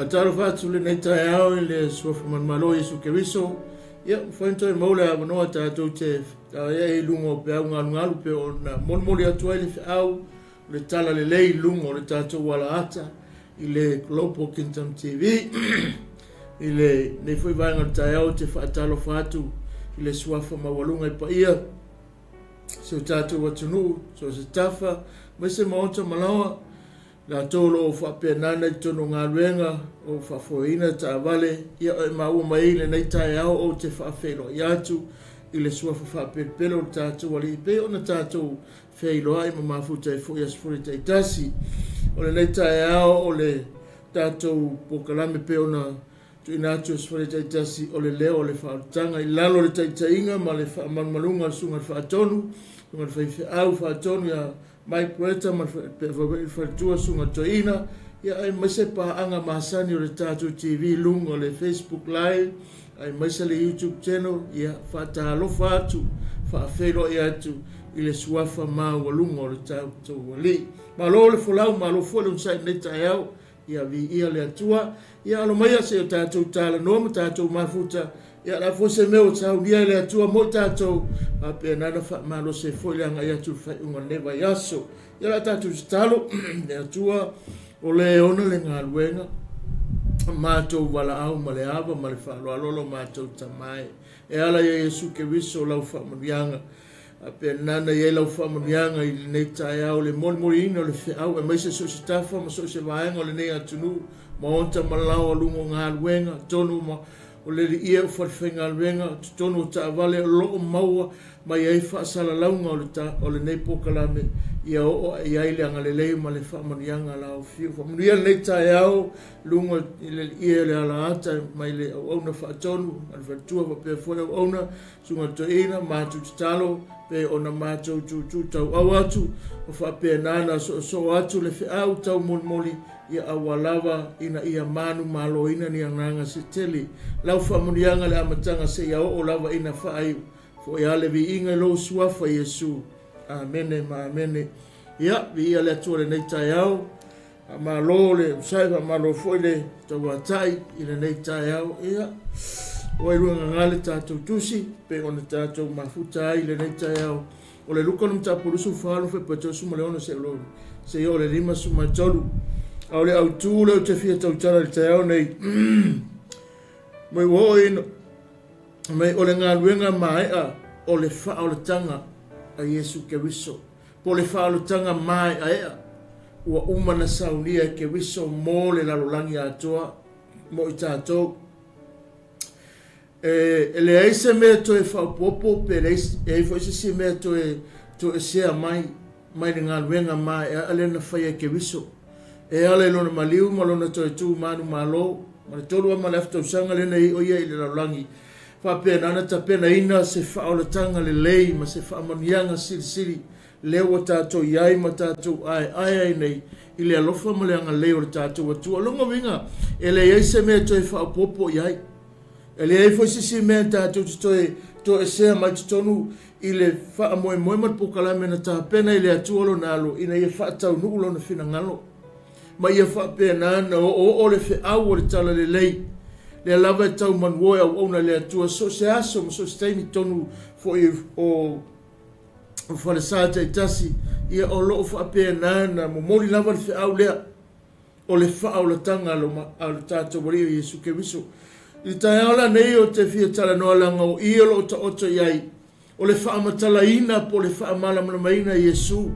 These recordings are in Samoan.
Faatalofa atu lenei taeao i le Suafa Manumalo o Iesu Keriso. Ia, ua mafai ona toe maua le avanoa tatou te fetauai i luga o peau galugalu pei ona molimoli atu ai le feau o le talalelei i luga o le tatou alaata i le Global Kingdom TV. I lenei foi vaega o le taeao ou te faatalofa atu i le Suafa Maualuga i paia si o tatou atunuu, so o se tafa, aemaise maota ma laoa, latou o lo o faapena i totonu o galuega, o faafoeina taavale, ia e maua mai ai i lenei taeao ou te faafeiloai atu i le suafa faapelepele o le tatou Alii, e pei ona tatou feiloai ma mafuta ai foi i aso Fono taitasi. O lenei taeao o le tatou polokalame pei ona tuuina atu i aso Fono taitasi o le leo o le faaolataga i lalo o le taitaiga ma le faamalumaluga a le Susuga i le Faatonu, Susuga i le Faifeau Faatonu ia Mike Puerta ma le faletua Susuga Toeaina, ia aemaise paaga masani o le tatou TV i luga o le Facebook Live, aemaise le YouTube channel, ia faatalofa atu, faafeiloai atu i le suafa maualuga o le tatou Alii. Malo le folau, malo foi le onosai i lenei taeao, Ia viia le Atua. Ia alo maia se i o tatou talanoa ma tatou mafuta. Ia o le a foi se mea ua saunia e le Atua mo i tatou, faapena ona faamalosi ai foi le agai atu i le faaiuga o lenei vaiaso. Ia o le a tatou tatalo le Atua o le e ona le galuega, matou valaau ma le ava ma le faaaloalo lo matou Tama e. E ala ia Iesu Keriso lau faamanuiaga. Faapena ona i ai lau faamanuiaga i lenei taeao le molimoliina o le feau aemaise so o se tafa ma so o se vaega o lenei atunuu, maota ma laoa luga o galuega, totonu ma o le liia o falefaigaluega, totonu o taavale o lo o maua mai ai faasalalauga o le o lenei polokalame ia oo ae i ai le agalelei ma le faamanuiaga a la Fiu. Faamanuia lenei taeao luga i le liia o le alaata mai le auauna faatonu a le faletua faapea foi le auauna Susuga Toeaina, matou tatalo pei ona matou tuutuu tauau atu, ma faapena ona soosoo atu le feau taumolimoli ia aua lava ina ia manumaloina ni agaga se tele. Lau faamanuiaga i le amataga seia oo lava ina faaiu. Foi a le viiga i lou Suafa Iesu. Amene ma amene. Ia, viia le Atua i lenei taeao. Faamalo le onosai, faamalo foi le tauatai i lenei taeao. Ia, ua iluagaga le tatou tusi, pei ona tatou mafuta ai i lenei taeao. O le Luka le mataupu 24, 36 seia oo i le 53. A o le autu lea ou te fia tautala i le taeao nei, mai ua oo ina, mai o le galuega maea o le faaolataga a Iesu Keriso. Po o le faaolataga maeaea ua uma na saunia e Keriso mo le lalolagi atoa mo i tatou. E, e leai se mea toe faaopoopo pe leai, e ai foi se isi mea toe toesea mai mai le galuega maeaea lea na faia e Keriso. E ala i lona maliu ma lona toe tu manumalo ma le 3.5 tausaga lea na i ai o ia i le lalolagi, faapena ona tapenaina se faaolataga lelei ma se faamanuiaga silisili lea ua tatou i ai ma tatou aeae ai nei i le alofa ma le agalelei o le tatou Atua. O lona uiga, e leai se mea e toe faaopoopo i ai. E leai foi se isi mea tatou te toe toesea mai totonu i le faamoemoe ma le polokalame na tapena e le Atua Lona alo ina ia faataunuu Lona finagalo ma ia faapena ona oooo le feau o le talalelei lea lava e tau manuo e auauna i le Atua so o se aso ma so o se taimi tonu foi o falesa taitasi. Ia o lo o faapena ona momoli lava le feau lea o le faaolataga a lo tatou Alii o Iesu Keriso. I le taeao la nei ou te fia talanoa leaga o i o lo o taoto i ai o le faamatalaina po o le faamalamalamaina e Iesu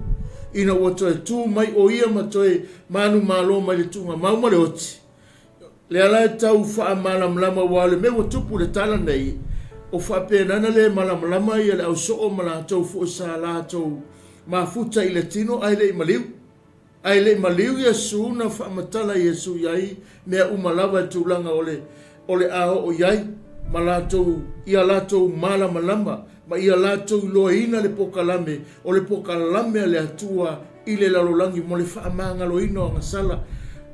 ina ua toe tu mai o ia ma toe manumalo mai le tuugamau ma le oti. Lea la e tau faamalamalama aua o le mea ua tupu i le tala nei, o faapena ona le malamalama ia le ausoo ma latou foi sa latou mafuta i le tino ae le i maliu. Ae le i maliu Iesu na faamatala Iesu i ai mea uma lava i tulaga o le o le a oo i ai ma latou ia latou malamalama ma ia latou iloaina le pokalame o le pokalame a le Atua i le lalolagi mo le faamagaloina o agasala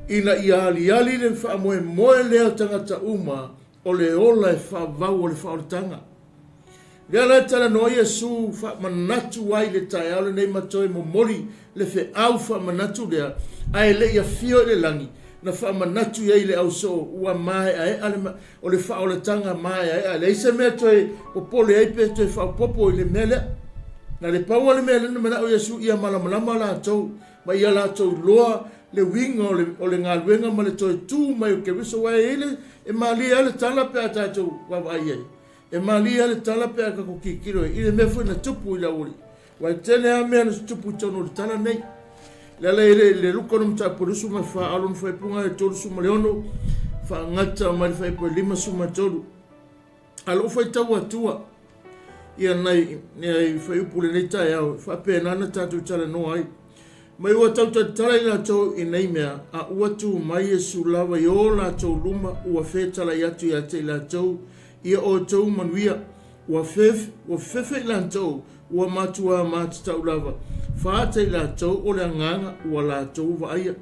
ina ia aliali le faamoemoe lea o tagata uma o le ola e faavau o le faaolataga. Lea la e talanoa Iesu faamanatu ai le taeao lenei ma toe momoli le feau faamanatu lea, ae le i afio i le lagi. na faamanatu i ai i le ausoo ua maeaea le o le faaolataga maeaea. E leai se mea toe popole ai pe toe faaopoopo i le mea lea. Na le pau lava le mea lea na manao Iesu ia malamalama latou ma ia latou iloa le uiga o le, o le galuega ma le toe tu mai o Keriso. Aua e i ai le, e malie lava le tala pe a tatou vaavaai i ai. E malie lava le tala pe a tatou tilotilo i ai i le mea foi na tupu i le aualii. Aua e tele lava mea na tutupu i totonu o le tala nei. Le ala i le, le Luka no mataupu 24, a lona faaipuga e 36, faagata mai le faaipu e 53. A lou faitau atua ia nai, nai fuaiupu lenei taeao, e faapena na tatou talanoa ai. Mai ua tau talatala i latou i nei mea, a ua tu mai Iesu lava i o latou luma, ua fetalai atu ia te i latou, Ia outou manuia. Ua fefe, ua fefe i latou, ua matuā matatau lava, faata i latou o le agaga ua latou vaaia.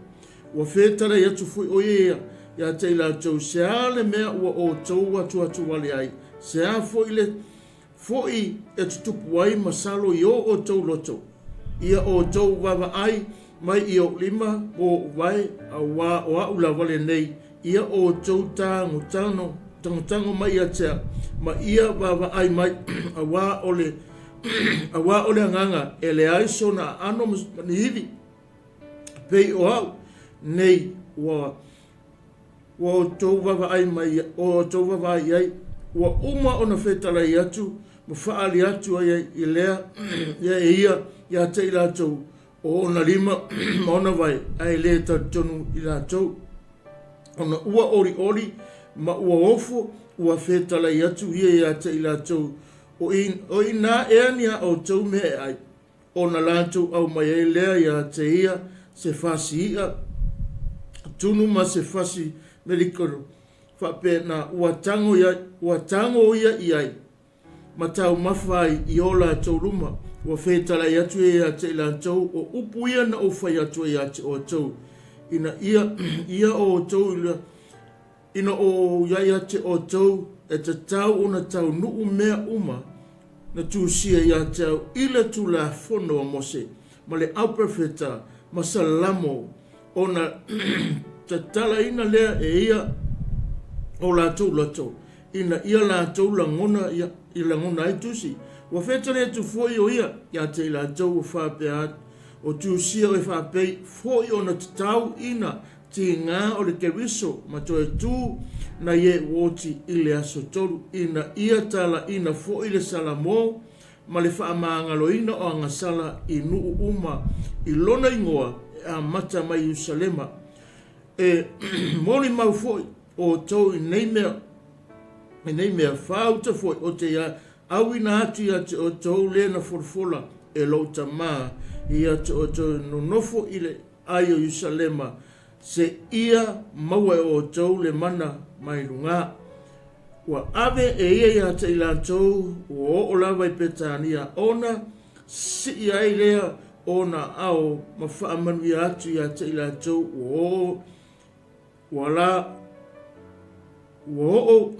Ua fetalai atu foi o ia ia te i latou, Se a le mea ua outou atuatu wale ai, se a foi le foi e tutupu ai masalo i o outou loto, ia outou vaavaai mai i ou lima ma ou vae, auā o a'u lava lenei, ia outou tagotano, tagotago mai ia te a'u, ma ia vaavaai mai, auā o le, auā o le agaga e leai sona aano ma ni ivi, pei o a'u nei ua Ua outou vaavaai mai, ua outou vaavaai i ai, ua uma ona fetalai atu ma faaali atu ai i lea, ia e ia ia te i latou o ona lima ma ona vae, ae le talitonu i latou. Ona ua olioli ma ua ofo, ua fetalai atu ia ia te i latou, o i, o inā ea ni a outou mea e ai? Ona latou aumai ai lea ia te ia se fasi iʻa tunu ma se fasi melikolo, faapena ua tago ia, ua tago ia i ai ma taumafa ai i o latou luma. Ua fetalai atu ia ia te i latou, o upu ia na ou fai atu ai ia te outou, ina ia ia o outou i Ina o ia ia te outou e tatau ona taunuu mea uma na tusia ia te au i le Tulafono a Mose ma le Auperofeta ma Salamo, ona tatalaina lea e ia o latou loto, ina ia latou lagona i lagona ai tusi. Ua fetalai atu foi o ia ia te i latou ua faapea atu, o tusia e faapei foi ona tatau ina Tiga o le Keriso ma toe tu na ie uoti i le aso tolu, ina ia talaina foi le Salamo ma le faamagaloina o agasala i nuu uma i lona igoa e amata mai Ierusalema. E molimau foi outou i nei mea, i nei mea, faauta foi o te auina atu ia te outou le na folafola e lou Tama ia te outou nonofo i le ai o Ierusalema, seia maua e outou le mana mai lugā. Ua ave e ia ia te i latou ua oo lava i Petania, ona sii ai lea o ona ao ma faamanuia atu ia te i latou ua oo Ua la, ua oo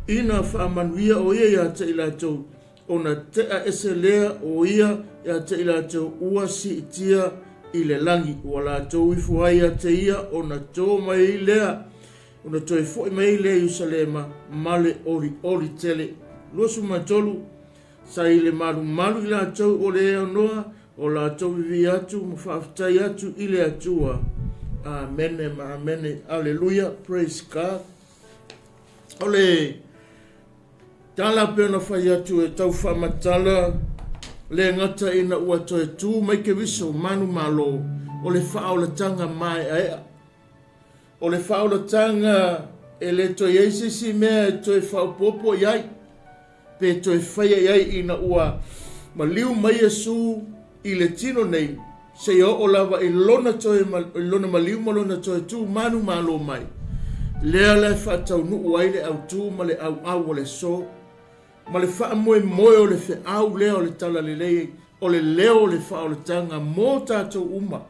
ina faamanuia o ia ia te i latou, ona tea ese lea o ia ia te i latou ua siitia i le lagi. Ua latou ifo ai ia te ia ona to mai ai lea, ona toe foi mai ai lea i Ierusalema ma le olioli tele. 23 Sa i le malumalu i latou o le aunoa o latou vivii atu ma faafetai atu i le Atua. Amene ma amene. Aleluia. Praise God. O le tala pei ona fai atu e tau faamatala le gata ina ua toe tu mai Keriso manumalo o le faaolataga maeaea. O le faaolataga e le toe i ai se isi mea e toe faaopoopo i ai, pe toe faia i ai ina ua maliu mai Iesu i le tino nei, seia oo lava i lona toe i lona maliu ma lona toe tu manumalo mai, lea la e faataunuu ai le autu ma le auau o le aso, ma le faamoemoe o le feau lea o le Talalelei, o le leo o le faaolataga mo tatou uma.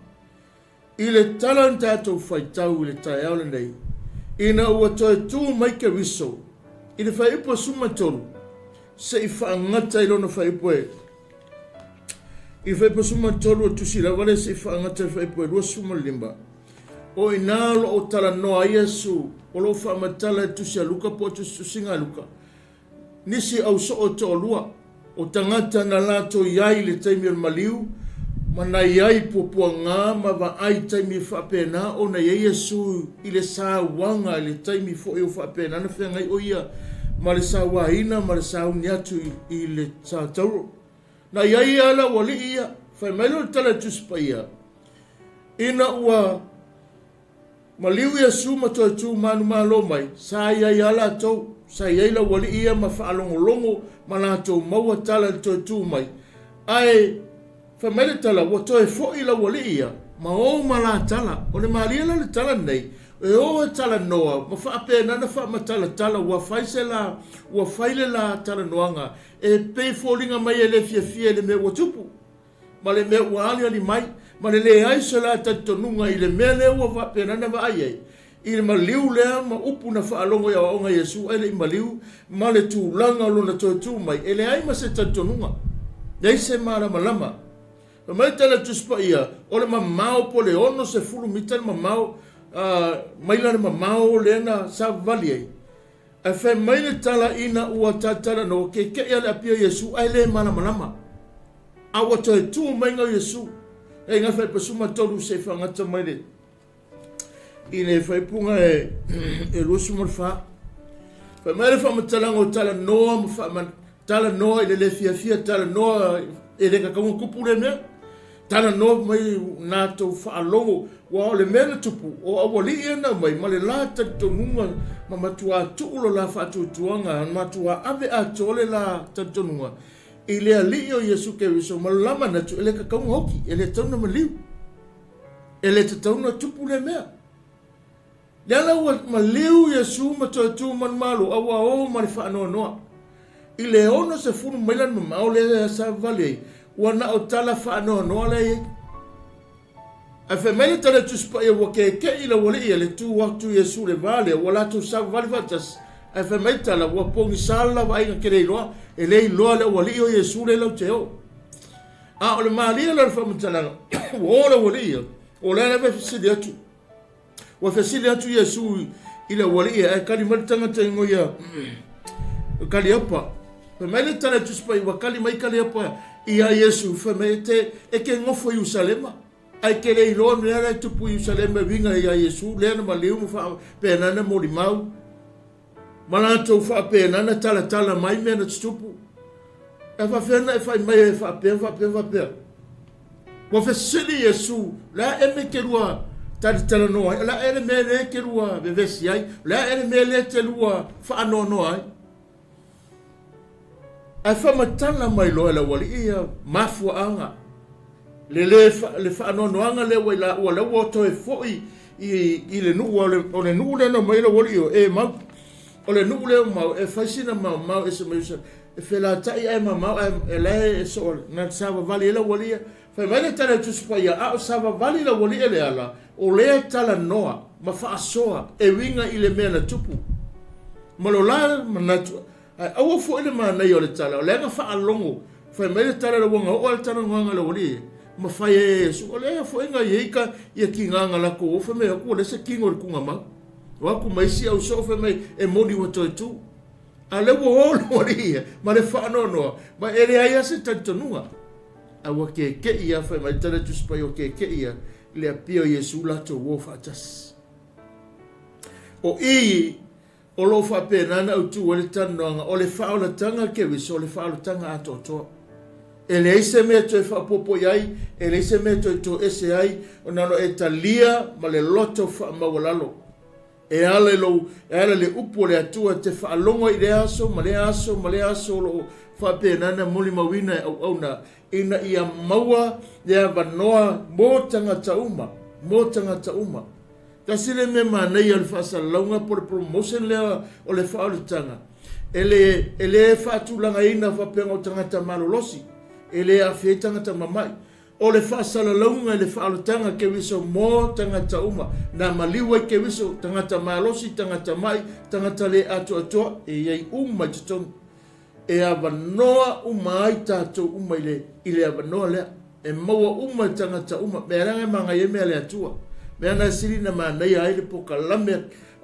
I le tala na tatou faitau i le taeao lenei, ina ua toe tu mai Keriso i le fuaiupu e 13, se i faagata i lona fuaiupu e i le fuaiupu e 13 o le tusi lava lea se i faagata i le fuaiupu e 25. O i ina o lo o talanoa ai Iesu, o lo o faamatala i le Tusi a Luka po o Tusitusiga a Luka, nisi au soo e toalua, o tagata na latou i ai i le taimi o le maliu, ma na i ai i puapuaga ma vaai i taimi faapena ona i ai Iesu i le sauaga i le taimi foi o faapena na feagai o ia ma le sauaina ma le sauni atu i le satauro. Na i ai lava le aualii ia, fai mai lea o le tala i le Tusi Paia, Ina ua maliu Iesu ma toe tu manumalo mai, sa i ai lava latou, sa i ai le aualii ia ma faalogologo ma latou maua tala i le toe tu mai. Ae fai mai le tala, ua toe foi le aualii ia ma o ma la tala. O le malie la o le tala lenei, e o e talanoa ma faapena ona faamatalatala ua fai se la, ua fai le la talanoaga e pei e foliga mai e le fiafia i le mea ua tupu. ma le mea ua aliali mai, ma le leai o se la talitonuga i le mea lea ua faapena ona vaai ai, i le maliu lea ma upu na faalogo i aoaoga a Iesu ae le i maliu, ma le tulaga o lona toe tu mai, e leai ma se talitonuga, leai se malamalama. Fai mai le tala a le Tusi Paia, o le mamao po o le 60 mita le mamao, maila le mamao lea na savavali ai, Ae fai mai le tala ina ua talatalanoa kekeʻi a le apia o Iesu ae le malamalama. A ua toe tu mai ga o Iesu. E ga fai 13 se i faagata mai le i le faaipuga e 24. Fai mai le faamatalaga o talanoa ma faaman talanoa i le le fiafia talanoa e le tatau ona tupu lea mea. Talanoa mai na tou faalogo, ua o le mea na tupu, o aualii ia na aumai ma le la talitonuga ma matuā tuu lo la faatuatuaga, matuā ave atoa le la talitonuga i le Alii o Iesu Keriso ma lo la manatu e le tatau ona oti, e le tatau ona maliu, e le tatau ona tupu lea mea. Lea la ua maliu Iesu ma toe tu manumalo a ua o ma le faanoanoa. I le 60 maila le mamao lea sa vavale ai, ua na o tala faanoanoa la e i ai. Ae fai mai le tala i Tusi Paia ua keke'i le aualii a le tu atu Iesu i le va lea ua latou savavali faatasi, ae fai mai tala ua pogisa le la vaaiga ke le iloa, e le iloa le aualii o Iesu lea lau te o. A o le malie la o le faamatalaga, ua o le aualii ia, o lea lava e fesili atu. Ua fesili atu Iesu i le aualii ae kali mai le tagata i ngoia Kaliapa. Fai mai le tala i Tusi Paia, ua kali mai Kaliapa ia Iesu, fai mai e te, e ke gofo i Ierusalema, ae ke le iloa mea la e tupu i Ierusalema e uiga ia Iesu, lea na maliu ma faapena na molimau. Ma latou faapena na talatala mai mea na tutupu. E faafefea ona e fai mai ai faapea, faapea, faapea? Ua fesili Iesu, le a ea mea e te lua talitalanoa ai? O le a ea le mea lea e te lua vevesi ai? O le a ea le mea lea e te lua faanoanoa ai? Ae faamatala mai loa e le aualii ia mafuaaga, le le le faanoanoaga lea ua i laua, lea ua toe foi i, i le nuu, o le nuu lea na omai ai le aualii o e mau. O le nuu lea ua mau, e fai sina maomao ese mai usa, e felataʻi ae mamao ae e lae e soo na savavali ai le aualii ia. Fai mai le tala i le Tusi Paia, a o savavali le aualii e le ala, o lea e talanoa ma faasoa e uiga i le mea na tupu. Ma lo la manatu, ae aua foi le manaia o le tala, o lea na faalogo, fai mai le tala ua na oo lava le talanoaga a le aualii ia, ma fai ai e Iesu, o lea foi na i ai ka ia tigaga latou o, fai mai atu ua leai se tino i le tugamau. O atu ma isi au soo fai mai e moni ua toe tu. A lea ua o le aualii ia ma le faanoanoa, ma e leai lava se talitonuga. A ua kekeʻi lava, fai mai le tala i le Tusi Paia, ua kekeʻi lava le apia o Iesu latou o faatasi. O i o lo o faapena ona autu ai le talanoaga, o le faaolataga a Keriso, o le faaolataga atoatoa. E leai se mea e toe faaopoopo i ai, e leai se mea e toe toese ai, ona o e talia ma le loto faamaualalo. E ala i lou, e ala i le upu o le Atua e te faalogo ai i lea aso ma lea aso ma lea aso o lo o faapena ona molimauina e auauna ina ia maua le avanoa mo tagata uma, mo tagata uma. Tasi lea mea manaia o le faasalalauga po o le promotion lea o le faaolataga, e le, e le faatulagaina faapea o tagata malolosi, e le aafia ai tagata mamai. O le faasalalauga i le faaolataga Keriso mo tagata uma, na maliu ai Keriso, tagata malosi, tagata mai, tagata le atoatoa, e i ai uma i totonu. E avanoa uma ai tatou uma i le, i le avanoa lea. E maua uma e tagata uma. Mea leaga e magaia ai mea a le Atua. Mea na e sili na manaia ai le pokalame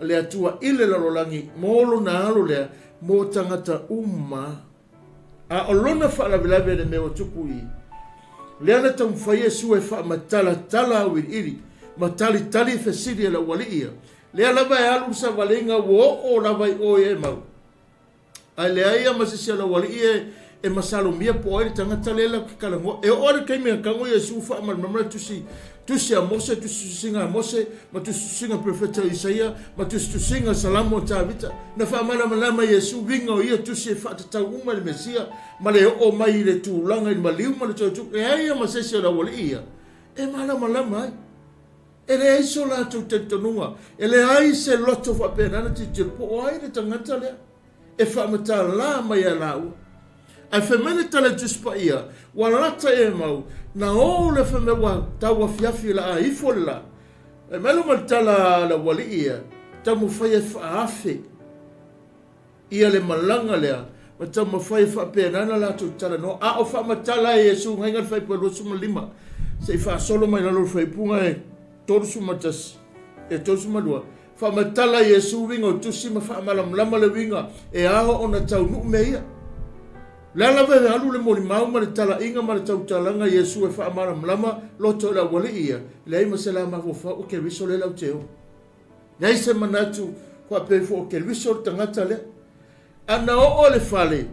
a le Atua i le lalolagi mo lona alo lea mo tagata uma. A o lona faalavelave i le mea ua tupu i lea na taumafai Iesu e faamatalatala auiliili ma talitali i fesili a le aualii ia, lea lava e alu le savaliga ua oo lava i o i Emau. Ae leai ia ma se isi o le aualii e, e masalomia po o ai le tagata lea latou te talanoa. E oo lava i le taimi na tago Iesu faamalamalama le tusi, tusi a Mose, tusitusiga a Mose, ma tusitusiga a perofeta o Isaia, ma tusitusiga a Salamo a Tavita. Na faamalamalama e Iesu uiga o ia tusi e faatatau uma i le Mesia, ma le oo mai i le tulaga i le maliu ma le toe tupu. E leai ia ma se isi o le aualii ia e malamalama ai. E leai so latou talitonuga, e leai se loto faapena na tilotilo po o ai le tagata lea e faamatala mai ia laua. Ae fai mai le tala i Tusi Paia, ua lata e mau, na o le fai mai ua tau afiafi o le a ifo le la. Fai mai loma le tala a le aualii ia, taumafai e faaafe. Ia le malaga lea, ma taumafai e faapena na latou talanoa, a o faamatala e Iesu gaiga le faaipu e 25, se i faasolo mai lalo o le faaipuga e 31, e 32, faamatala e Iesu uiga o tusi ma faamalamalama le uiga e ao ona taunuu mea ia. O le a lava e alu le molimau ma le talaiga ma le tautalaga Iesu e faamalamalama loto i le aualii ia, leai ma se la mafaufau o Keriso lea latou te o. Leai se manatu faapea ifo o Keriso le tagata lea. A na oo i le fale,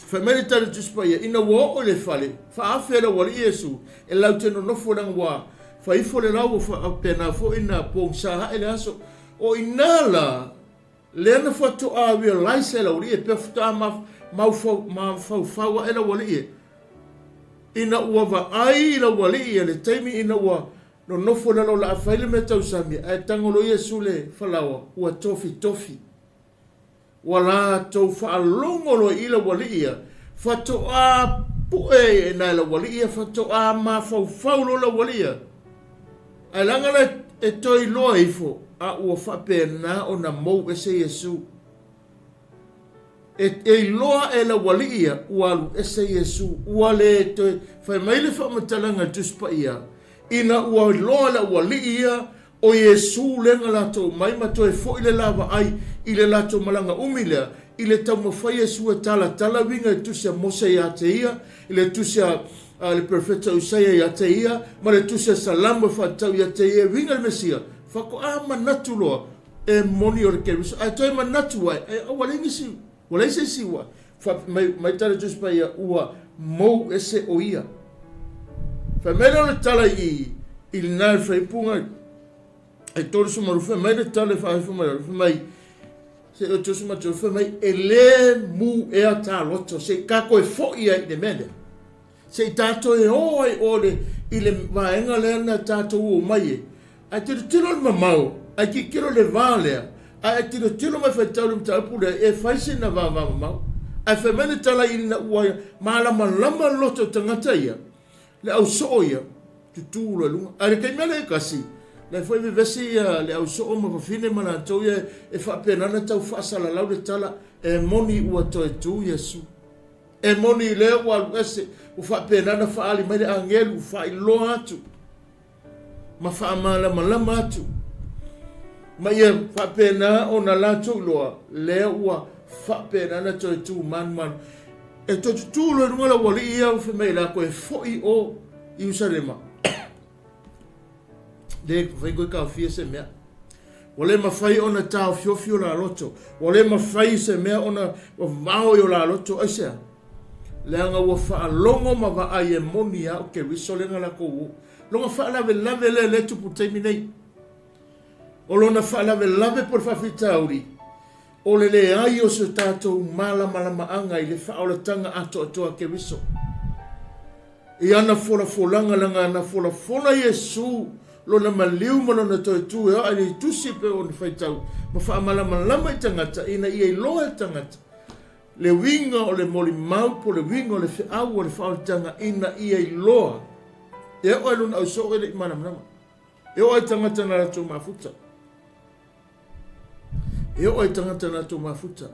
fai mai le tali Tusi Paia, ina ua oo i le fale, faaafe e le aualii Iesu, e latou te nonofo leaga ua fai ifo le lau ua faapena foi na pogisa ae le aso. O i ina la, lea na faatoa realize e le aualii e pei faatoa mafaufau ae le aualii e, ina ua vaai i le aualii e le taimi ina ua Nonofo i lalo o le a fai le mea tausami, ae tago loa Iesu le falaoa, ua tofitofi. Ua latou faalogo loa i laualii ia, faatoa pue i na e laualii ia, faatoa mafaufau loa laualii ia. Ae leaga la e toe iloa ifo, a ua faapena ona mou ese Iesu. E, e iloa e laualii ia, ua alu ese Iesu, ua le toe fai mai le faamatalaga i le Tusi Paia, ina ua iloa e laualii ia, o Iesu lea na latou mai ma toe foi le la vaai i le latou malaga umi lea, i le taumafai Iesu e talatala uiga i tusi a Mose ia te ia, i le tusi a, a le perofeta o Isaia ia te ia, ma le tusi a Salamo e faatatau ia te ia e uiga i le Mesia, faatoa manatu loa, E moni o le Keriso, ae toe manatu ai, e, ua leai nisi, ua leai se isi ua, fa, mai, mai tala Tusi Paia, ua mou ese o ia. Fai mai lea o le tala i, i lena i le faaipuga e 32, fai mai le tala e faaifo mai lalo, fai mai, se o 33, fai mai, e le mu ea ta loto, se i tatou e foi ai i le mea lea. Se i tatou e o ai o le, i le vaega lea na tatou o mai e. Ae tilotilo le mamao, ae tilotilo le va lea, ae ae tilotilo mai faitau le mataupu lea, e fai sina vava mamao. Ae fai mai le tala ina ua malamalama le loto o tagata ia, le au soo ia, tutū loa i luga. Ae le taimi lava lea e tasi, la foi vevesi ia le au soo ma fafine ma latou ia e faapena ona tau faasalalau le tala, e moni ua toe tu Iesu. E moni lea ua alu ese, ua faapena ona faaali mai le agelu, ua faailoa atu ma faamalamalama atu, ma ia faapena ona latou iloa, lea ua faapena ona toe tu manumanu. E toe tutū loa i luga le aualii ia, fai mai latou e foi o Ierusalema. Le mafai koe taofia se mea. Ua le mafai ona taofiofi o la loto. Ua le mafai se mea ona vavao i o la loto. Aisea? Leaga ua faalogo ma vaai e moni a o Keriso lea na latou o. Lona faalavelave lea lea tupu taimi nei. O lona faalavelave po le faafitauli, o le leai o se tatou malamalamaaga i le faaolataga atoatoa a Keriso. I ana folafolaga, leaga na folafola Iesu lona maliu ma lona toe tu e oa i le tusi e pei ona faitau ma faamalamalama i tagata ina ia iloa e tagata le uiga o le molimau po o le uiga o le feau o le faaolataga ina ia iloa e oo i lona ausoo e le i malamalama. E oo i tagata na latou mafuta. E oo i tagata na latou mafuta.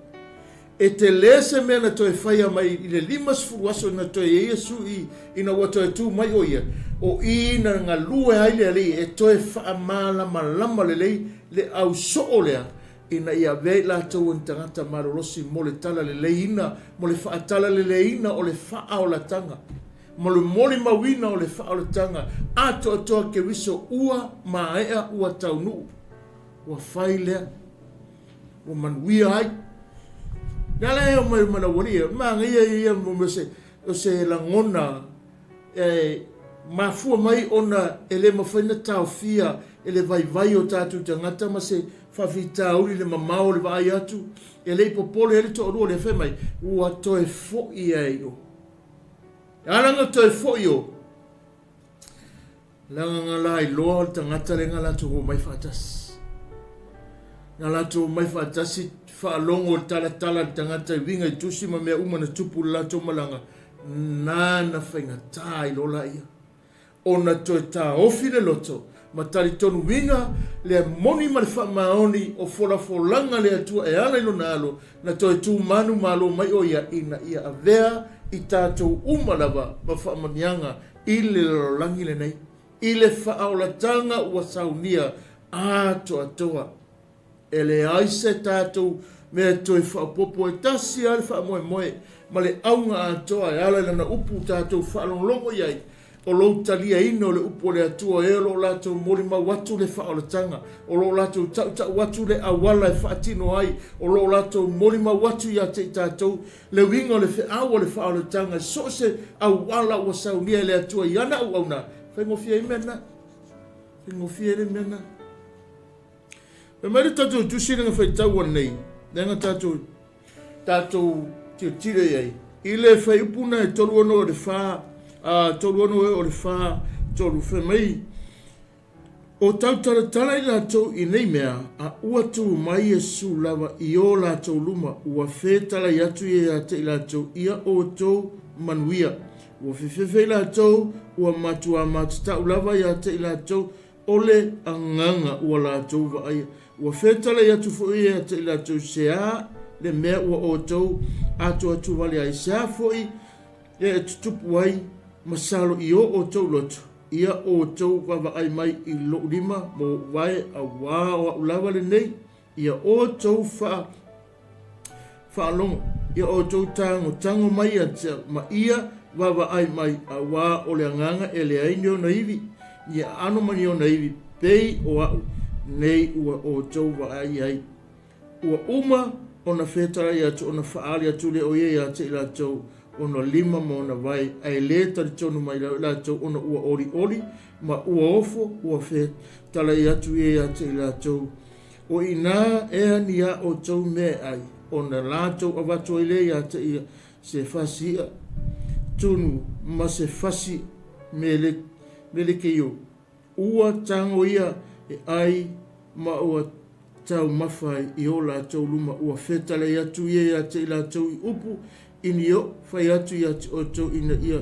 E tele se mea na toe faia mai i le 50 aso na toe i ai Iesu i, ina ua toe tu mai o ia. O i na galue ai le Alii e toe faamalamalama lelei le au soo lea ina ia avea i latou o ni tagata malolosi mo le talaleleiina, mo le faatalaleleiina o le faaolataga, mo le molimauina o le faaolataga atoatoa Keriso ua maea, ua taunuu, ua fai lea, ua manuia ai. Le ala e omai ma laualii e manaia ia mo se, o se lagona E mafua mai ona e le mafai ona taofia e le vaivai o tatou tagata ma se faafitauli le mamao o le vaai atu, e le i popole ai le toalua lea fai mai, ua toe foi ai o. E ala ona toe foi o, leaga na lailoa le tagata lea na latou omai faatasi. Na latou omai faatasi faalogo i le talatala a le tagata i uiga i tusi ma mea uma na tupu i le latou malaga, nana faigata ai loa laia ona toe taofi le loto ma talitonuina le moni ma le faamaoni o folafolaga a le Atua e ala i Lona Alo, na toe tu manumalo mai o Ia ina ia avea i tatou uma lava ma faamanuiaga i le lalolagi lenei, i le faaolataga ua saunia atoatoa. E leai se tatou mea e toe faaopoopo, e tasi lava le faamoemoe ma le auga atoa e ala i lana upu tatou faalogologo i ai, o lou taliaina o le upu a le Atua e o lo o latou molimau atu le faaolataga, o lo o latou tautau atu le auala e faatino ai, o lo o latou molimau atu ia te i tatou le uiga o le feau o le faaolataga i so o se auala ua saunia e le Atua i ana auauna. Faigofie ai mea na. Faigofie ai le mea na. Fai mai le tatou tusi lea na faitau anei, lea na tatou, tatou tilotilo i ai, i le fuaiupu na e 36 o le 4, a, 36 ea o le 4, 3, fai mai, O tautalatala i latou i nei mea, a ua tu mai Iesu lava i o latou luma, ua fetalai atu ia ia te i latou, ia outou manuia. Ua fefefe i latou, ua matuā matatau lava ia te i latou, O le agaga ua latou vaaia, ua fetalai atu foi ia te i latou se a le mea ua outou atoato wale ai, se a foi e tutupu ai masalo i o outou loto, ia outou vaavaai mai i lou lima ma ou vae, auā o a'u lava lenei, ia outou faa Faalogo, ia outou tagotago mai ia te au, ma ia vaavaai mai, auā o le agaga e leai ni ona ivi, ni aano ma ni ona ivi, pei o a'u nei ua outou vaai ai. Ua uma ona fetalai atu, ona faaali atu lea o ia ia te i latou, ona lima ma ona vae, ae lē talitonu mai latou ona ua olioli ma ua ofo, ua fetalai atu ia ia te i latou, O i ina ea ni a outou mea e ai, ona latou avatu ai lea ia te ia se fasi iʻa tunu ma se fasi melekeio, ua tago ia e ai ma ua taumafa ai i o latou luma, ua fetalai atu ia ia te i latou i upu i ni oʻu fai atu ia te outou ina ia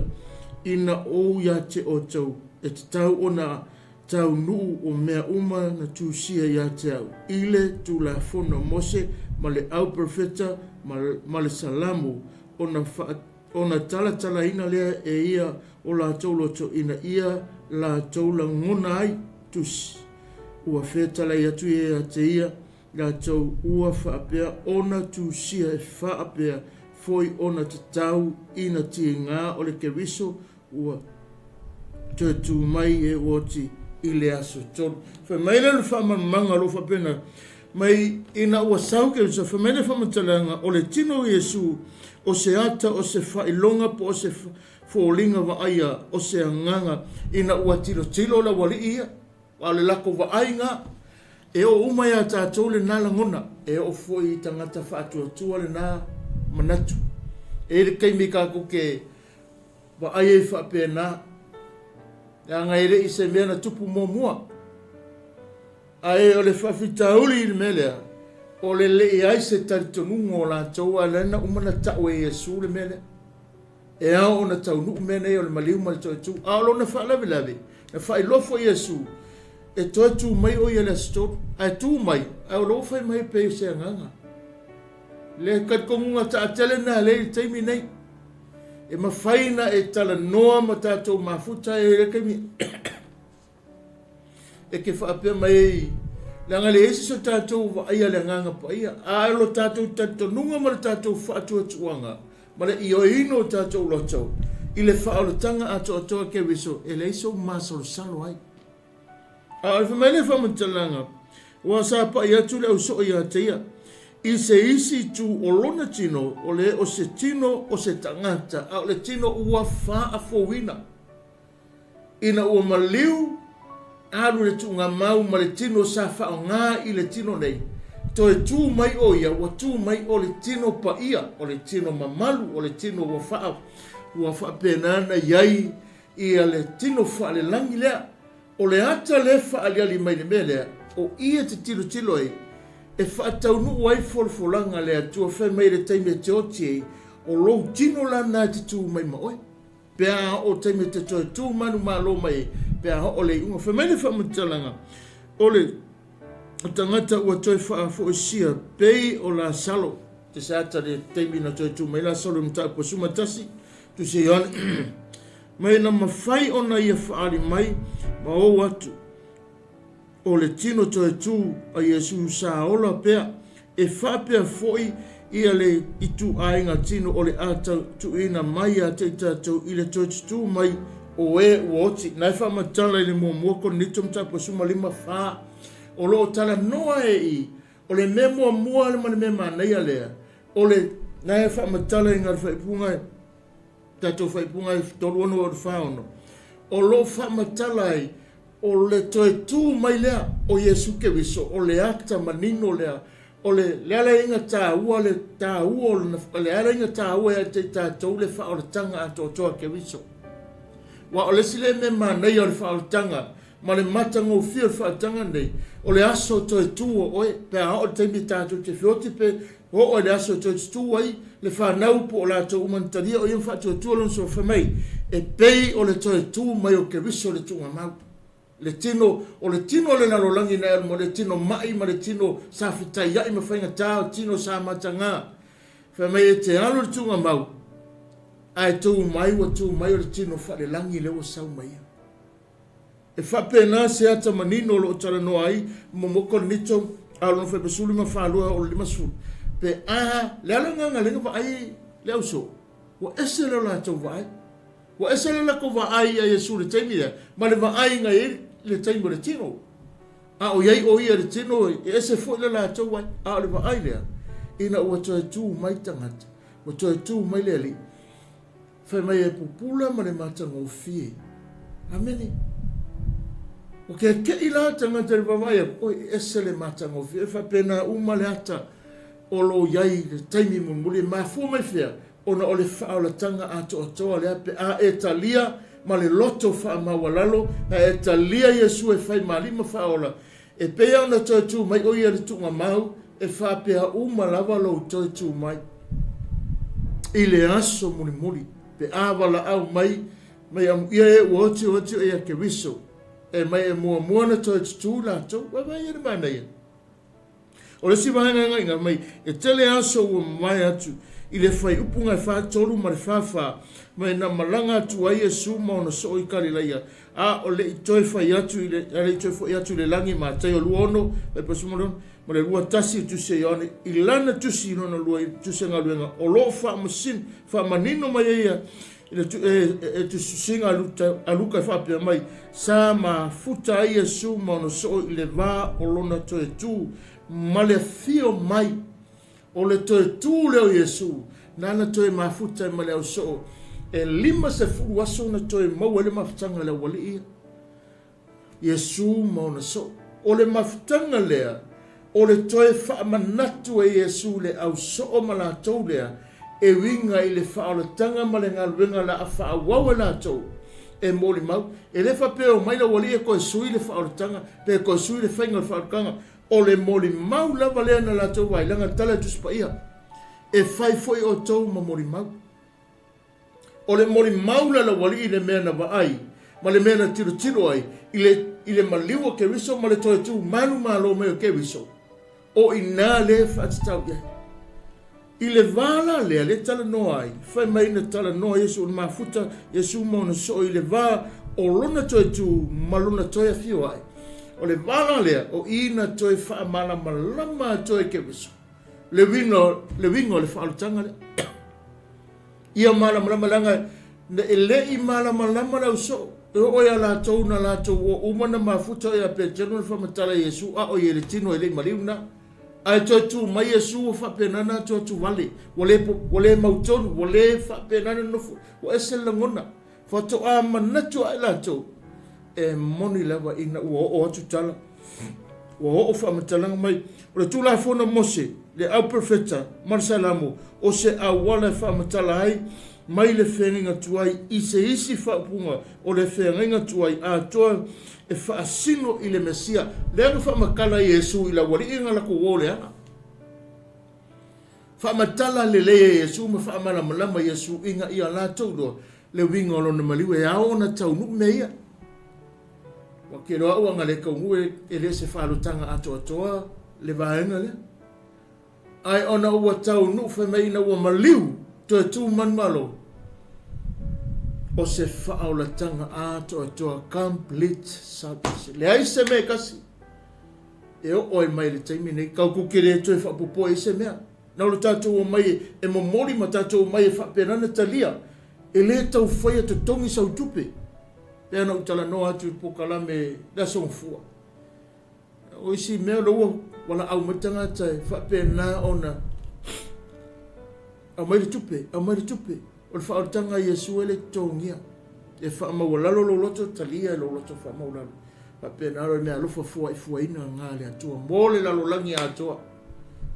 ina ou ia te outou, e tatau ona Taunuu o mea uma na tusia ia te au i le Tulafono a Mose ma le Au Perofeta ma le Salamo, ona ona talatalaina lea e ia o latou loto ina ia latou lagona ai tusi. Ua fetalai atu ia ia te ia latou ua faapea ona tusia e faapea foi ona tatau ina tiga o le Keriso Ua toe tu mai e oti i le aso tolu. Fai mai lea o le faamalamalamaga o lo o faapena mai ina ua sau Keriso, fai mai le faamatalaga o le tino o Iesu o se ata o se faailoga po o se foliga vaaia o se agaga ina ua tilotilo le aualii ia. A o le lako vaaiga, e oo uma iā tatou lena lagona, e oo foi i tagata faatuatua lena manatu. E i ai le taimi tatou te vaai ai faapena, leaga e le i se mea na tupu muamua. Ae o le faafitauli i le mea lea, o le leai se talitonuga o latou, a o lea na uma na tau e Iesu le mea lea. E ao ona taunuu mea nei o le maliu ma le toe tu. A o lona faalavelave, na faailoa foi Iesu, e toe tu mai o ia i le Aso Tolu. Ae tu mai, ae o lo o fai mai pei o se agaga. Le talitonuga taatele lena lea i le taimi nei. E mafai ona e talanoa ma tatou mafuta e le taimi e te faapea mai ai, leaga e leai se so tatou vaaia le Agaga Paia, a o lo tatou talitonuga ma le tatou faatuatuaga ma le ioeina o tatou loto i le faaolataga atoatoa a Keriso, e leai sou masalosalo ai. A o le fai mai le faamatalaga, ua sapa'i atu le ausoo ia te ia, i se isi itu o lona tino, o le o se tino o se tagata, a o le tino ua faafouina. Ina ua maliu, alu le tuugamau ma le tino sa faaaoga i le tino nei, toe tu mai ʻo ia, ua tu mai ʻo le tino paia, o le tino mamalu, o le tino ua faa, ua faapena ona i ai ia le tino faalelagi lea. O le ata lea e faaaliali mai i le mea lea, o i e te tilotilo ai, e faataunuu ai folafolaga a le Atua fai mai i le taimi e te oti ai, o lou tino la lena e te tu mai ma oe. Pe a oo taimi e te toe tu manumalo mai ai, pe a oo le iuga. Fai mai le faamatalaga, o le tagata ua toe faafoisia pei o Lasalo, te seata le taimi na toe tu mai Lasalo i Mataupu 11, Tusi Ioane, mai na mafai ona ia faaali mai ma ou atu. O le tino toe tū a Iesū sa ola pea, e faapea foi ia le ituaiga tino o le a tuuina mai ia te i tatou i le toe tutū mai o e ua oti. Na e faamatala i le muamua Korinito mataupu 15 fa, o lo o talanoa e i, o le mea muamua ma le mea manaia lea, o le, na e faamatala i le faaipuga, tatou faaipuga e 36 e 46, o lo o faamatala ai, O le toe tu mai lea o Iesu Keriso, o le ata manino lea, o le le alaiga taua, le taua o lona, le alaiga taua ia te i tatou le faaolataga atoatoa a Keriso. Aua o le isi lea mea manaia o le faaolataga ma le matagofie o le faaolataga lenei, o le aso toe tu o oe, pe a oo le taimi tatou te feoti pe oo i le aso e toe tutū ai le fanau po o latou uma na talia o ia ma faatuatua lona soifua mai, e pei o le toe tu mai o Keriso le tuugamau. Le tino, o le tino o le lalolagi na e alu ma le tino ma'i ma le tino sa fetaia'i ma faigata, o tino sa matagā. Fai mai e te alu i le tuugamau, ae tu mai ua tu mai o le tino faalelagi lea ua sau mai ia. E faapena se ata manino o lo o talanoa ai mo Korinito a o lona faiva 12 e oo i le 50. Pe a le ala agaga lea na vaai le ausoo, ua ese le latou vaai. Ua ese le latou vaai ia Iesu i le taimi lea ma le vaai na i ai i le taimi o le tino. A o i ai o ia i le tino, e ese foi le latou vaai. A o le vaai lea, ina ua toe tu mai tagata, ua toe tu mai le Alii, Fai mai e pupula ma le matagofie. Amene. O kekeʻi la tagata i le vaavaai atu, oi, e ese le matagofie, e faapena uma le ata o lo i ai i le taimi mulimuli. E mafua mai fea? Ona o le faaolataga atoatoa lea pe a e talia ma le loto faamaualalo, a e talia Iesu e fai ma Alii ma Faaola, E pei ona toe tu mai ʻo ia i le tuugamau, e faapea uma lava lou toe tu mai i le aso mulimuli, pe a valaau mai, mai amuia e ua oti oti o ia Keriso, e mai e muamua ona toe tutū latou. Vaivai ia le manaia. O le isi vaega agaiga mai, e tele aso ua mamae atu i le fuaiupu e 43 ma le 44, mai na malaga atu ai Iesu ma ona soo i Kalilaia, A o le i toe fai atu i le, a le i toe foi atu i le lagi, Mataio 26, 46, ma le 21 o Tusi a Ioane, i lana tusi i lona lua i tusi a galuega, o lo o faamasin, faamanino mai ai ia i le tu, e, e, e tusitusiga a Luta, a Luka e faapea mai, sa mafuta ai Iesu ma ona soo i le va o lona toe tu ma le afio mai. O le toe tu lea o Iesu, nāna toe mafuta ai ma le ausoo, e 50 aso na toe maua ai le mafutaga a le aualii ia, Iesu ma ona soo. O le mafutaga lea, o le toe faamanatu e Iesu le ausoo ma latou lea, e uiga i le faaolataga ma le galuega la a faaauau e latou e molimau. E le faapea e omai le aualii e toe sui le faaolataga, pe toe sui le faiga o le faaolataga. O le molimau lava lea na latou vaai, leaga le tala e Tusi Paia, E fai foi outou ma molimau. O le molimau la laualii i le mea na vaai ma le mea na tilotilo ai i le, i le maliu o Keriso ma le toe tu manumalo mai o Keriso, o i ina lea e faatatau i ai. I le va la lea, lea talanoa ai, fai mai na talanoa Iesu o le mafuta Iesu ma ona soo i le va o lona toe tu ma lona toe afio ae. O le va la lea, o i na toe faamalamalama atu ai Keriso, le uiga, le uiga o le faaolataga lea. Ia malamalama leaga e le i malamalama le au soo. E oo ia latou na latou o uma na mafuta ia Petelo na faamatala Iesu a o ia le tino e le i maliu na. Ae toe tu mai Iesu ua faapena na atu atu vale, ua le, ua le mautonu, ua le faapena na nofo, ua ese le lagona. Faatoa manatu ae latou, e moni lava ina ua oo atu tala, ua oo faamatalaga mai. O le Tulafono a Mose, le Au Perofeta ma le Salamo, o se auala e faamatala ai mai le feagaiga tuai i se isi faaupuga o le feagaiga tuai atoa e faasino i le Mesia. Lea na faamatala ai Iesu i le aualii na latou o leaga. Faamatala lelei e Iesu ma faamalamalama Iesu ina ia latou iloa le uiga o lona maliu e ao ona taunuu mea ia. Ua ke loa au ana le taunuu e le o se faalutaga atoatoa le vaega lea. Ae ona ua taunuu fai mai ina ua maliu toe tu manumalo, o se faaolataga atoatoa, complete salvation. Leai se mea e kasi e oo ai mai le taimi nei, kau ku ke le toe faapopoe i se mea. Na o le tatou omai e momoli ma tatou omai e faapena na talia, e le tau faia totogi sau tupe. Pei ona ou talanoa atu i le polokalame le Aso Gafua. O isi mea o lea ua valaau mai tagata e faapena ona aumai le tupe, aumai le tupe. O le faaolataga a Iesu e le totogia. E faamaualalo lou loto, talia e lou loto faamaualalo. Faapena le mea alofa fuaifuaina nga le Atua mo le lalolagi atoa.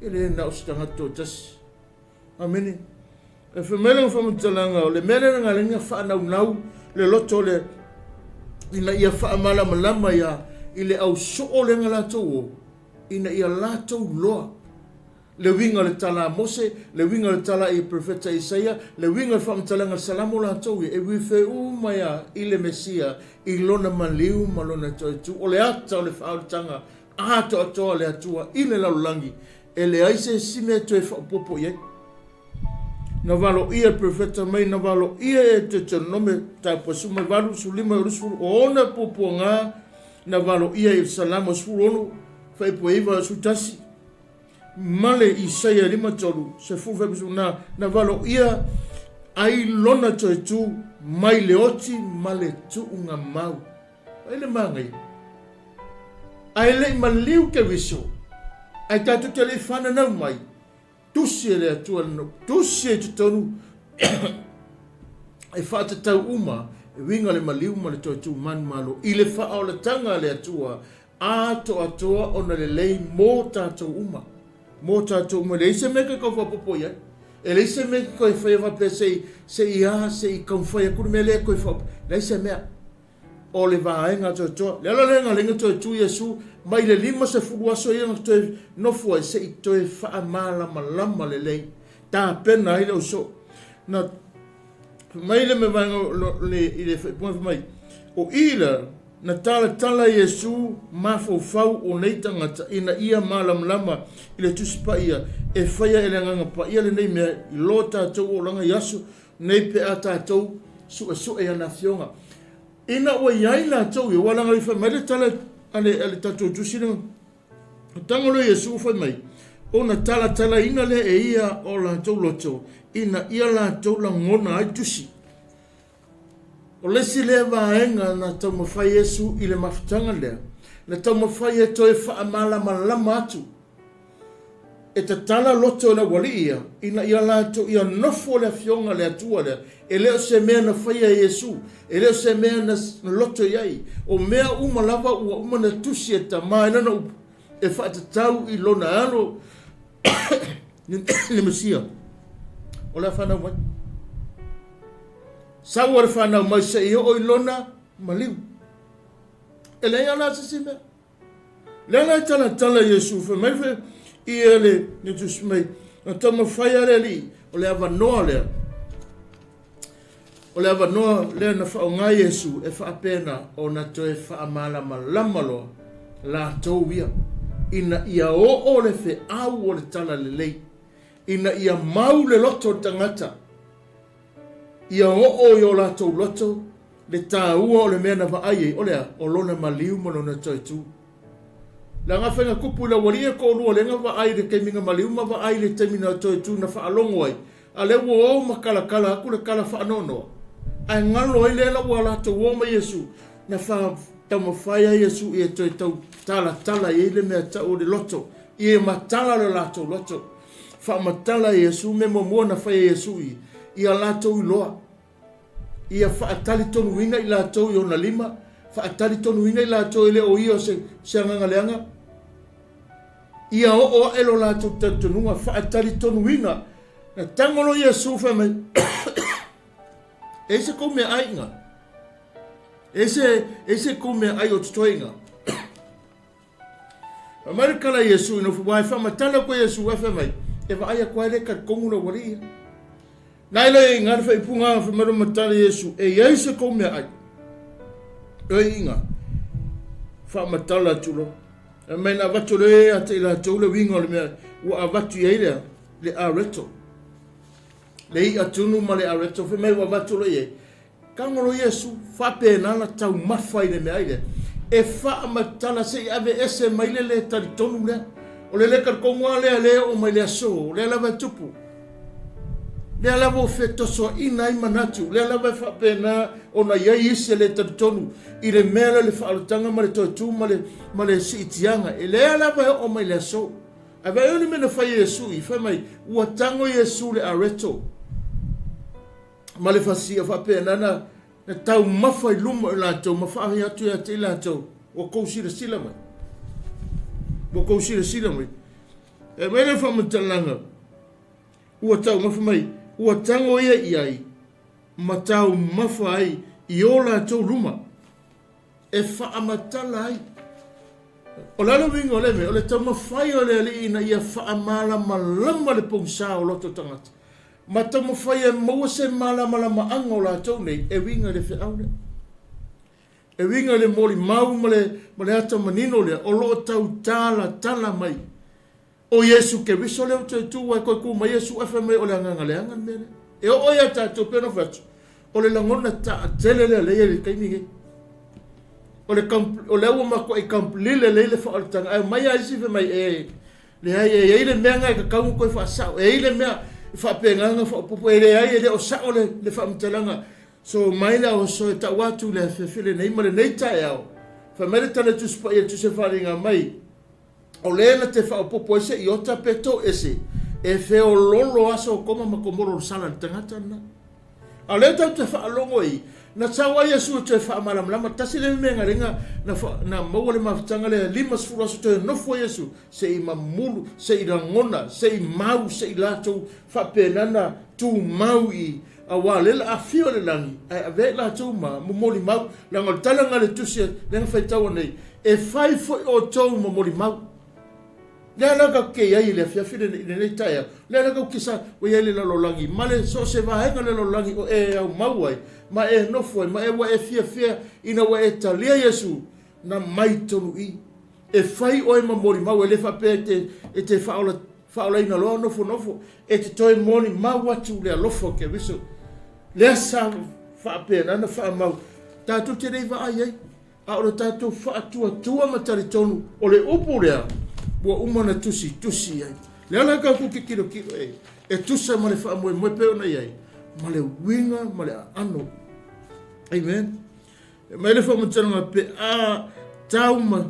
E le na o se tagata toatasi. Amene. E fai mai lana faamatalaga, o le mea lea na ala ai faanaunau le loto o le ina ia faamalamalama ia i le au soo lea na latou o, ina ia latou loa le uiga o le tala a Mose, le uiga o le tala i Perofeta Isaia, le uiga o le faamatalaga o le Salamo latou ia, e uife uma ia i le Mesia, i lona maliu ma lona toetu. O le ata o le faaolataga atoatoa a le Atua i le lalolagi, E leai se isi mea e toe faaopoopo i ai. Na valoia e le Perofeta mai, na valoia e Deuteronome mataupu 18, 15 20, o ona puapuaga na valoia i le Salamo 16, fuaiupu 9 11, ma le Isaia 53, 10 fuaiupu 10, na, na valoia ai lona toe tu mai le oti ma le tuugamau. Ai le manaia. Ae le i maliu Keriso, ae tatou te le i fananau mai, tusi e le Atua le tusi e totonu e faatatau uma e uiga le maliu ma le toe tumanumalo i le faaolataga a le Atua atoatoa ona lelei mo tatou uma. Mo tatou uma. E leai se mea e tau faaopoopo i ai. E leai se mea e toe faia faapea se i, se i a, se i taumafai atu le mea lea e toe faaopoopo. Leai se mea. O le vaega atoatoa. Le ala lea na ala ai ona toe tu Iesu mai le 50 aso ia na toe nofo ai se i toe faamalamalama lelei, tapena ai le ausoo. Na fai mai le vaega i le faaipuga fai mai, o i la na talatala Iesu mafaufau o nei tagata ina ia malamalama i le Tusi Paia e faia e le Agaga Paia lenei mea i lo tatou olaga i aso Nei pe a tatou suesue i ana afioga. Ina ua i ai latou ia, ua laga i fai mai le tala a le, a le tatou tusi lea. O tago lea Iesu fai mai, ona talatalaina lea e ia o latou loto, ina ia latou lagona ai tusi. O le isi lea vaega na taumafai Iesu i le mafutaga lea, na taumafai e toe faamalamalama atu E tatala loto e le aualii ia, ina ia latou ia nofo le Afioga a le Atua lea, e le o se mea na faia e Iesu, e le o se mea na loto i ai, o mea uma lava ua uma na tusi e Tama i lana upu, e faatatau i lona Alo, le Mesia, o le a fanau mai. Sau a le fanau mai se i oo i lona maliu. E leai lava la se isi mea. Lea la e talatala Iesu fai mai fai ia le le tusi mai na taumafai a le Alii o le avanoa lea o le avanoa lea na faaaoga Iesu e faapena ona toe faamalamalama loa latou ia ina ia oo le feau o le talalelei. ina ia mau le loto o le tagata, ia oo i o latou loto le taua o le mea na vaai ai, o le a? O lona maliu ma lona toe tu. Leaga faiga kupu i le aualii e toalua lea na vaai i le taimi na maliu ma vaai i le taimi na toe tu na faalogo ai, a lea ua o ma talatala atu le tala faanoanoa, ae galo ai lea la ua latou o ma Iesu, na fa taumafai ai Iesu ia toe tau talatala i ai le mea tau o le loto, ia matala le latou loto. Faamatala e Iesu mea muamua na fai e Iesu i ia latou iloa. Ia faatalitonuina i latou i ona lima, faatalitonuina i latou e le o ia o se, se agaga leaga. Ia oo ae lo latou talitonuga, faatalitonuina. Na tago loa Iesu fai mai, e ai se kou meaai iga? E se, e se kou meaai o totoe iga? Fai mai le tala a Iesu i nofo, aua e faamatala atu e Iesu, ae fai mai, e vaai atu ai le talitonu lau alii ia. Na ila i ngā whaipunga fai mai lo matala Iesu, e iai se kou mea ai. E inga, faamatala atu lo. E mai na avatu le a te i latou le uiga o le mea, ua avatu i ai lea, le areto. Le i'a tunu ma le areto, fai mai ua avatu lo i ai. Tago loa Iesu, faapena na taumafa i le meaai lea, e faamatala se i aveese mai le lē talitonu lea. O le lē talitonu lava lea lea e oo mai le aso, o lea lava e tupu. Lea lava ua fetosoaina ai manatu, lea lava e faapena ona i ai isi e lē talitonu i le mea lea o le faaolataga ma le toe tu ma le, ma le siitiaga. E lea lava e oo mai le aso. Ae vaai le mea na fai e Iesu i, fai mai, ua tago Iesu le areto. ma le fasia faapena na, na taumafa i luma o i latou ma faahi atu ia te i latou, ua kou silasila mai. Ua kou silasila mai. E mai le faamatalaga, ua taumafa mai, ua tago ia i ai, ma taumafa ai i o latou luma, e faamatala ai. O le a le uiga o lea mea? O le taumafai o le Alii ina ia faamalamalama le pogisa o loto tagata. Ma taumafai e maua se malamalamaaga o latou nei e uiga i le feau lea. E uiga i le molimau ma le, ma le ata manino lea o lo o tautalatala mai. O Iesu Keriso lea ua toe tu ai, toe tu mai Iesu ae fai mai o le agaga leaga le mea lea. E oo ia tatou pei ona fai atu, o le lagona taatele lea lea i le taimi nei. O le, o lea ua matuai kamupilile lelei le faaolataga, ae omai lava isi fai mai, e, Leai, e i ai le mea na e tatau ona toe faasao. E i ai le mea e faapena ona faaopoopo. E leai, e le o sao le, le faamatalaga. So mai le aoso e tau atu le afiafi lenei ma lenei taeao. Fai mai le tala i Tusi Paia, Tusi e faaliga mai, o le na te faaopoopo ai se iota pe toese, e feololo a Sotoma ma Komoro o le sala i le tagata lena. A o lea tatou te faalogo i, na sau ai Iesu e toe faamalamalama, tasi lea mea galega na, fa, na maua le mafutaga lea, 50 aso toe nofo ai Iesu, se i mamulu, se i lagona, se i mau, se i latou faapena na tumau i, auā lea la afio i le lagi, ae avea i latou ma molimau, leaga o le tala lena a le Tusi lea na faitaua nei, e fai foi outou ma molimau. Lea la tatou te i ai i le afiafi lenei, i lenei taeao, lea la tatou te sa, ua i ai le lalolagi, ma le so o se vaega o le lalolagi o e aumau ai, ma e nofo ai, ma e ua e fiafia ina ua e talia Iesu, na mai tonu i. E fai oe ma molimau, e le faapea e te, e te faaola, faaolaina loa nofonofo, e te toe molimau atu le alofa o Keriso. Lea sa faapena na faamau, tatou te le i vaai ai. A o le tatou faatuatua ma talitonu o le upu lea ua uma ona tusitusi i ai. Lea la tatou te tilotilo e, e tusa ma le faamoemoe pei ona i ai, ma le uiga ma le aano. Amen. E mai le faamatalaga pe a tau ma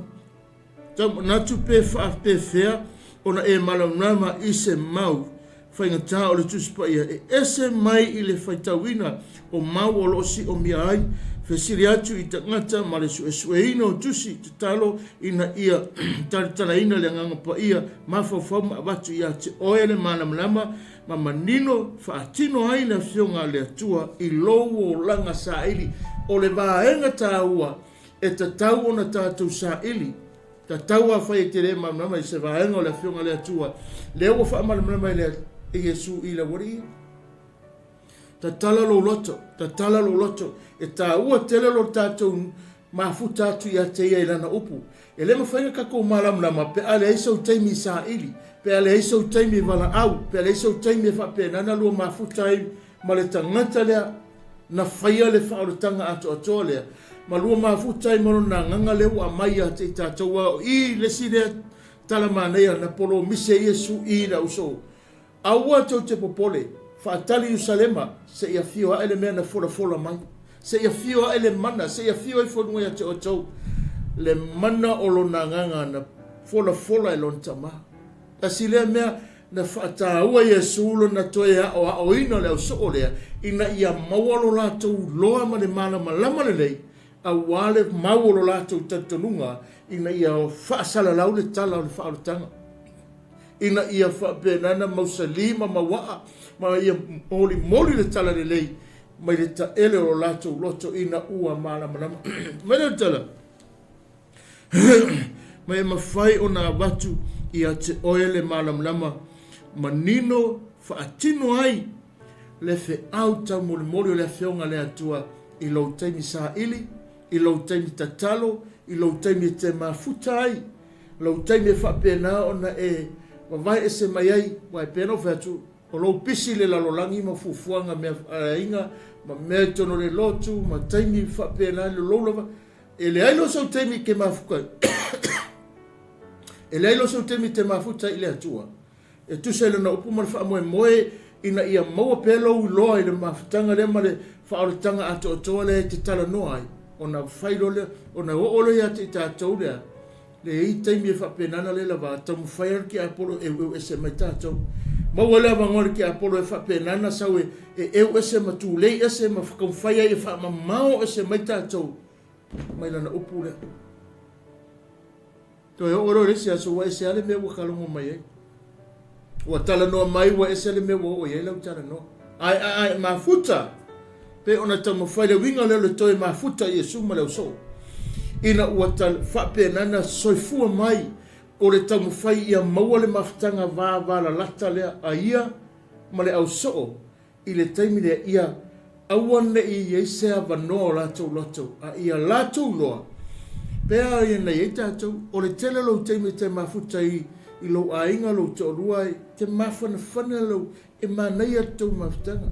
Tau manatu pe faapefea ona e malamalama i se mau faigata o le Tusi Paia e ese mai i le faitauina o mau o lo o siomia ai. Fesili atu i tagata ma le suesueina o tusi tatalo ina ia talatalaina le Agaga Paia mafaufau ma avatu ia te oe le malamalama ma manino faatino ai le Afioga a le Atua i lou olaga saili. O le vaega taua E tatau ona tatou saili, tatau afai e te le malamalama i se vaega o le Afioga a le Atua, lea ua faamalamalama e le e Iesu i le aualii. Tatala lou loto, tatala lou loto. E taua tele lo tatou mafuta atu ia te ia i lana upu. E le mafai ona tatou malamalama pe a leai sou taimi i saili, pe a leai sou taimi i valaau, pe a leai sou taimi e faapena ona lua mafuta ai ma le tagata lea na faia le faaolataga atoatoa lea, ma lua mafuta ai ma lona agaga lea ua aumai ia te i tatou. Aua o i le isi lea tala manaia na polomise ai Iesu i le ausoo, Aua tou te popole, faatali Ierusalema, se i afio ae le mea na folafola mai, se i afio ae le mana, se i afio ifo i luga ia te outou le mana o lona agaga na folafola e lona Tama. Tasi lea mea na faataua Iesu lona toe aoaoina o le ausoo lea, ina ia maua lo latou iloa ma le malamalama lelei, aua le mau o lo latou talitonuga ina ia faasalalau le tala o le faaolataga. ina ia faapena ona mausali ma mauaa ma ia molimoli le talalelei mai le taele o lo latou loto ina ua malamalama. Mai lea o le tala, ma e mafai ona avatu ia te oe le malamalama manino faatino ai le feau taumolimoli o le Afioga a le Atua i lou taimi saili, i lou taimi tatalo, i lou taimi e te mafuta ai, lou taimi e faapena ona e vavae ese mai ai, aua e pei ona ou fai atu, o lou pisi i le lalolagi ma fuafuaga mea aiga ma mea i totonu o le lotu ma taimi faapena i lou lava, e leai loa sou taimi e te mafuta ai, e leai loa sou taimi e te mafuta ai i le Atua, E tusa i lana upu ma le faamoemoe ina ia maua pea lou iloa i le mafutaga lea ma le faaolataga atoatoa lea e te talanoa ai, ona fai loa lea, ona oo loa ia te i tatou lea, le i ai taimi e faapena ona le lava, taumafai lava le tiapolo e eueu ese mai tatou. Maua le avanoa i le tiapolo e faapena ona sau e eu ese ma tulei ese ma taumafai ai e faamamao ese mai tatou mai lana upu lea. Toe oo loa i le isi aso ua ese lava le mea ua kalogo mai ai. Ua talanoa mai ua ese le mea ua oo i ai lau talanoa. Ae a e mafuta, pei ona taumafai le uiga lea o le toe mafuta i Iesu ma le ausoo. Ina ua faapena ona soifua mai o le taumafai ia maua le mafutaga vavalalata lea a ia ma le ausoo I le taimi lea, ia aua ne i i ai se avanoa o latou loto, a ia latou loa, pea ia na i ai tatou, o le tele o lou taimi e te mafuta i, i lou aiga, lou toalua, e te mafanafana lou, e manaia le tou mafutaga.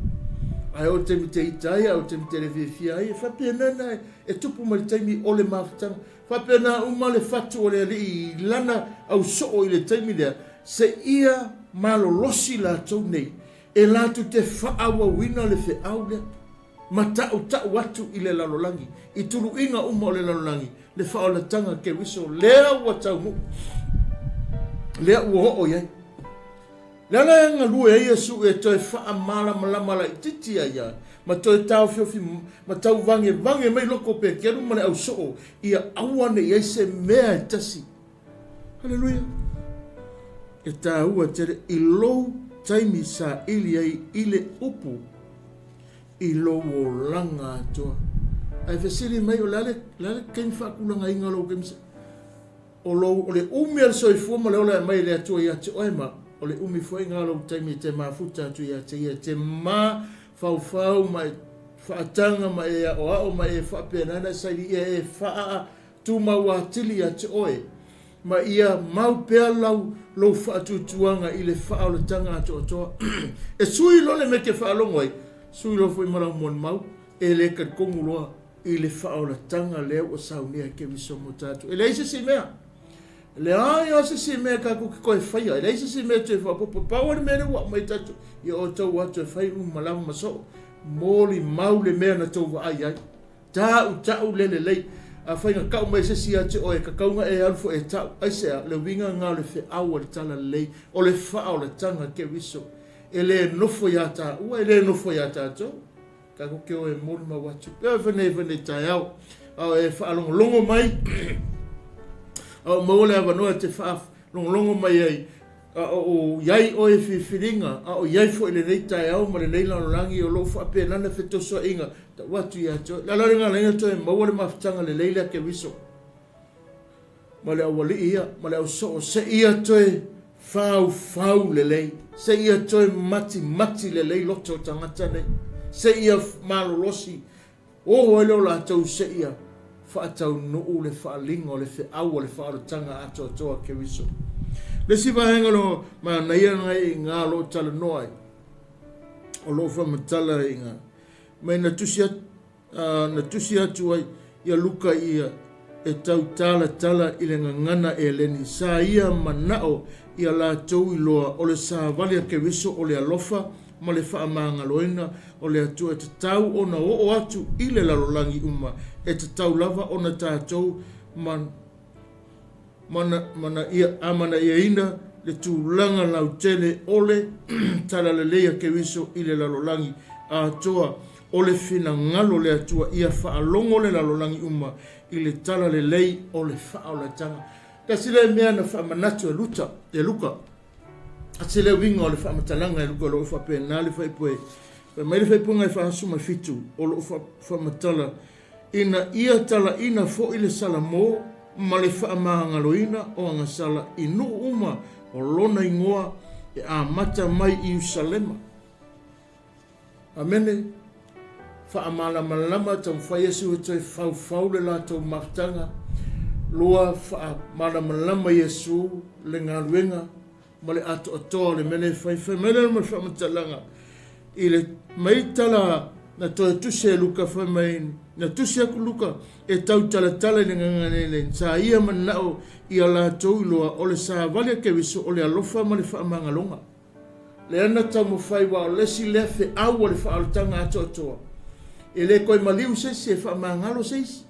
Ae o le taimi te ita ai, a o le taimi te le fiafia ai, e faapena na e tupu mai le taimi o le mafutaga. Faapena uma le fatu o le Alii i lana ausoo i le taimi lea, seia malolosi latou nei E latou te faaauauina le feau lea ma tautau atu i le lalolagi, i tuluiga uma o le lalolagi, le faaolataga Keriso lea ua taunuu, lea ua oo i ai. Le ala e galue ai Iesu e toe faamalamalama laitiiti ai ia, ma toe taofiofi ma tauvagevange mai loko o Peteru ma le ausoo, ia aua ne i ai se mea e tasi. Haleluia! E tāua tele i lou taimi saili ai i le upu i lou olaga atoa. Ae fesili mai, o le a le, le a le taimi faatulagaina o lou taimi sa... O lou, o le umi o le soifua ma le ola e aumai e le Atua ia te oe ma o le umi foi na o lou taimi e te mafuta atu ia te ia, e te mafaufau ma e faataga ma e aoao ma e faapena ona e saili ia e faa Tumau atili ia te oe, ma ia mau pea lau lou faatuatuaga i le faaolataga atoatoa. E sui loa le mea e te faalogo ai, sui loa foi ma lau molimau, e le talitonu loa i le faaolataga lea ua saunia e Keriso mo tatou. E leai se isi mea. E leai lava se isi mea tatou te toe faia, e leai se isi mea e toe faaopoopo. Pau lava le mea lea ua aumai tatou, ia outou o atu e fai uma lava ma soo, molimau le mea na tou vaai ai. Ta'u, ta'u le lelei. Afai na ta'u mai e se isi ia te oe, e tatau na e alu foi e ta'u. Aisea? O le uiga lena o le feau a le Talalelei, o le faaolataga Keriso. E le nofo iā tāua, e le nofo iā tātou. Tatou te o e molimau atu. Pea e whanei whanei taeao, a o e whaalongolongo mai, a o maua le avanoa e te whaalongolongo mai ai, A o i ai oe i filifiliga, a o i ai foi i lenei taeao ma lenei lalolagi o lo o faapena na fetosoaʻiga, tau atu ia te oe. Le ala lena ala ai ona toe maua le mafutaga lelei lea Keriso ma le aualii ia ma le ausoo, seia toe faufau lelei, seia toe matimati lelei loto o tagata nei, seia malolosi Oo ai lea o latou seia Faataunuu le faaaliga o le feau o le faaolataga atoatoa a Keriso. Le isi vaega o lo manaia ngai i nga o lo o talanoa ai, o lo o faamatala i nga, mai na tusi atu, na tusi atu ai ia Luka ia e tau talatala i le gagana Eleni, sa ia manao ia latou iloa o le savali a Keriso o le alofa ma le faamagaloina o le Atua e tatau ona oo atu i le lalolagi uma, e tatau lava ona tatou amanaiaina le tulaga lautele o le Talalelei a Keriso i le lalolagi atoa. O le finagalo o le Atua ia faalogo le lalolagi uma i le Talalelei o le faaolataga. Tasi lea mea na faamanatu e Luta, e Luka. Tasi lea uiga o le faamatalaga e Luka o lo o faapena le faipue. Fai mai le faaipuga e 47 o lo o faamatala ina ia talaina foi le Salamo ma le faamagaloina o agasala i nuu uma o lona igoa e amata mai i Iusalema. Amene. Faamalamalama taumafai Iesu e toe faufau le latou mafutaga. Lua, faamalamalama Iesu le galuega ma le atoatoa o le mea lea e fai. Fai mai lea ma le faamatalaga i le mai tala na toe tusi e Luka, fai mai na tusi aku Luka e tautalatala i le gagana sa ia manao ia latou iloa o le savali a Keriso o le alofa ma le faamagaloga. Lea na taumafai aua o le isi lea feau o le faaolataga atoatoa. E le toe maliu se isi e faamagalo se isi.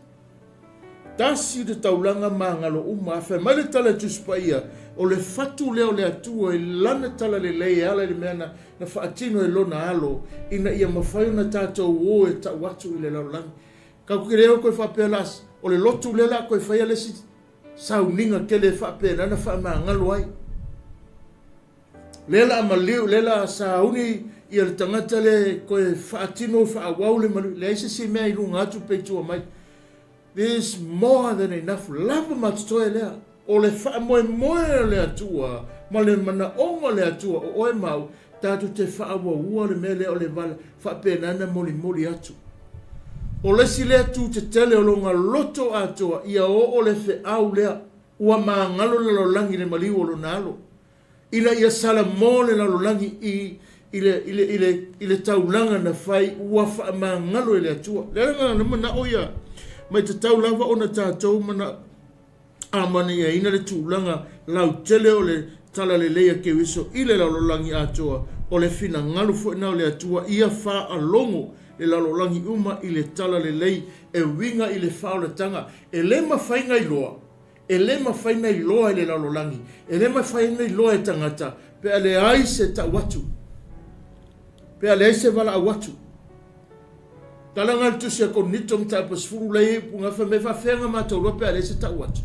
Tasi le taulaga magalo uma. A fai mai le tala e Tusi Paia, o le fatu lea o le Atua i Lana talalelei e ala i le mea na, na faatino e Lona Alo, ina ia mafai ona tatou o e tau atu i le lalolagi. Tatou te le o toe faapea la, o le lotu lea la a toe faia le isi sauniga tele e faapena na faamagalo ai. Lea la a maliu, lea la a sauni ia le tagata lea e toe faatino faaauau le maliu, leai se isi mea i luga atu pe i tua mai. There is more than enough, lava ma totoe lea. O le faamoemoe o le Atua ma le manaoga o le Atua o oe ma au, tatou te faaauaua le mea lea o le vala, faapena ona molimoli atu. O le isi lea tu tetele o lona loto atoa, ia oo le feau lea, ua magalo le lalolagi i le maliu o lona alo. Ina ia salamo le lalolagi i, i le, i le, i le, i le taulaga na fai ua faamagalo e le Atua. Le ala na manao ia, mai tatau lava ona tatou mana, amaniaina le tulaga lautele o le Talalelei a Keriso i le lalolagi atoa, o le finagalo foi na o le Atua ia faalogo le lalolagi uma i le Talalelei e uiga i le faaolataga. E le mafai na iloa E le mafai na iloa e le lalolagi, e le mafai na iloa e tagata pe a leai se tau atu, pe a leai se valaau atu. Tala nga le tusi a Korinito mataupu 10 lea i ai upu nga fai mai faafefea nga matou iloa pe a leai se tau atu.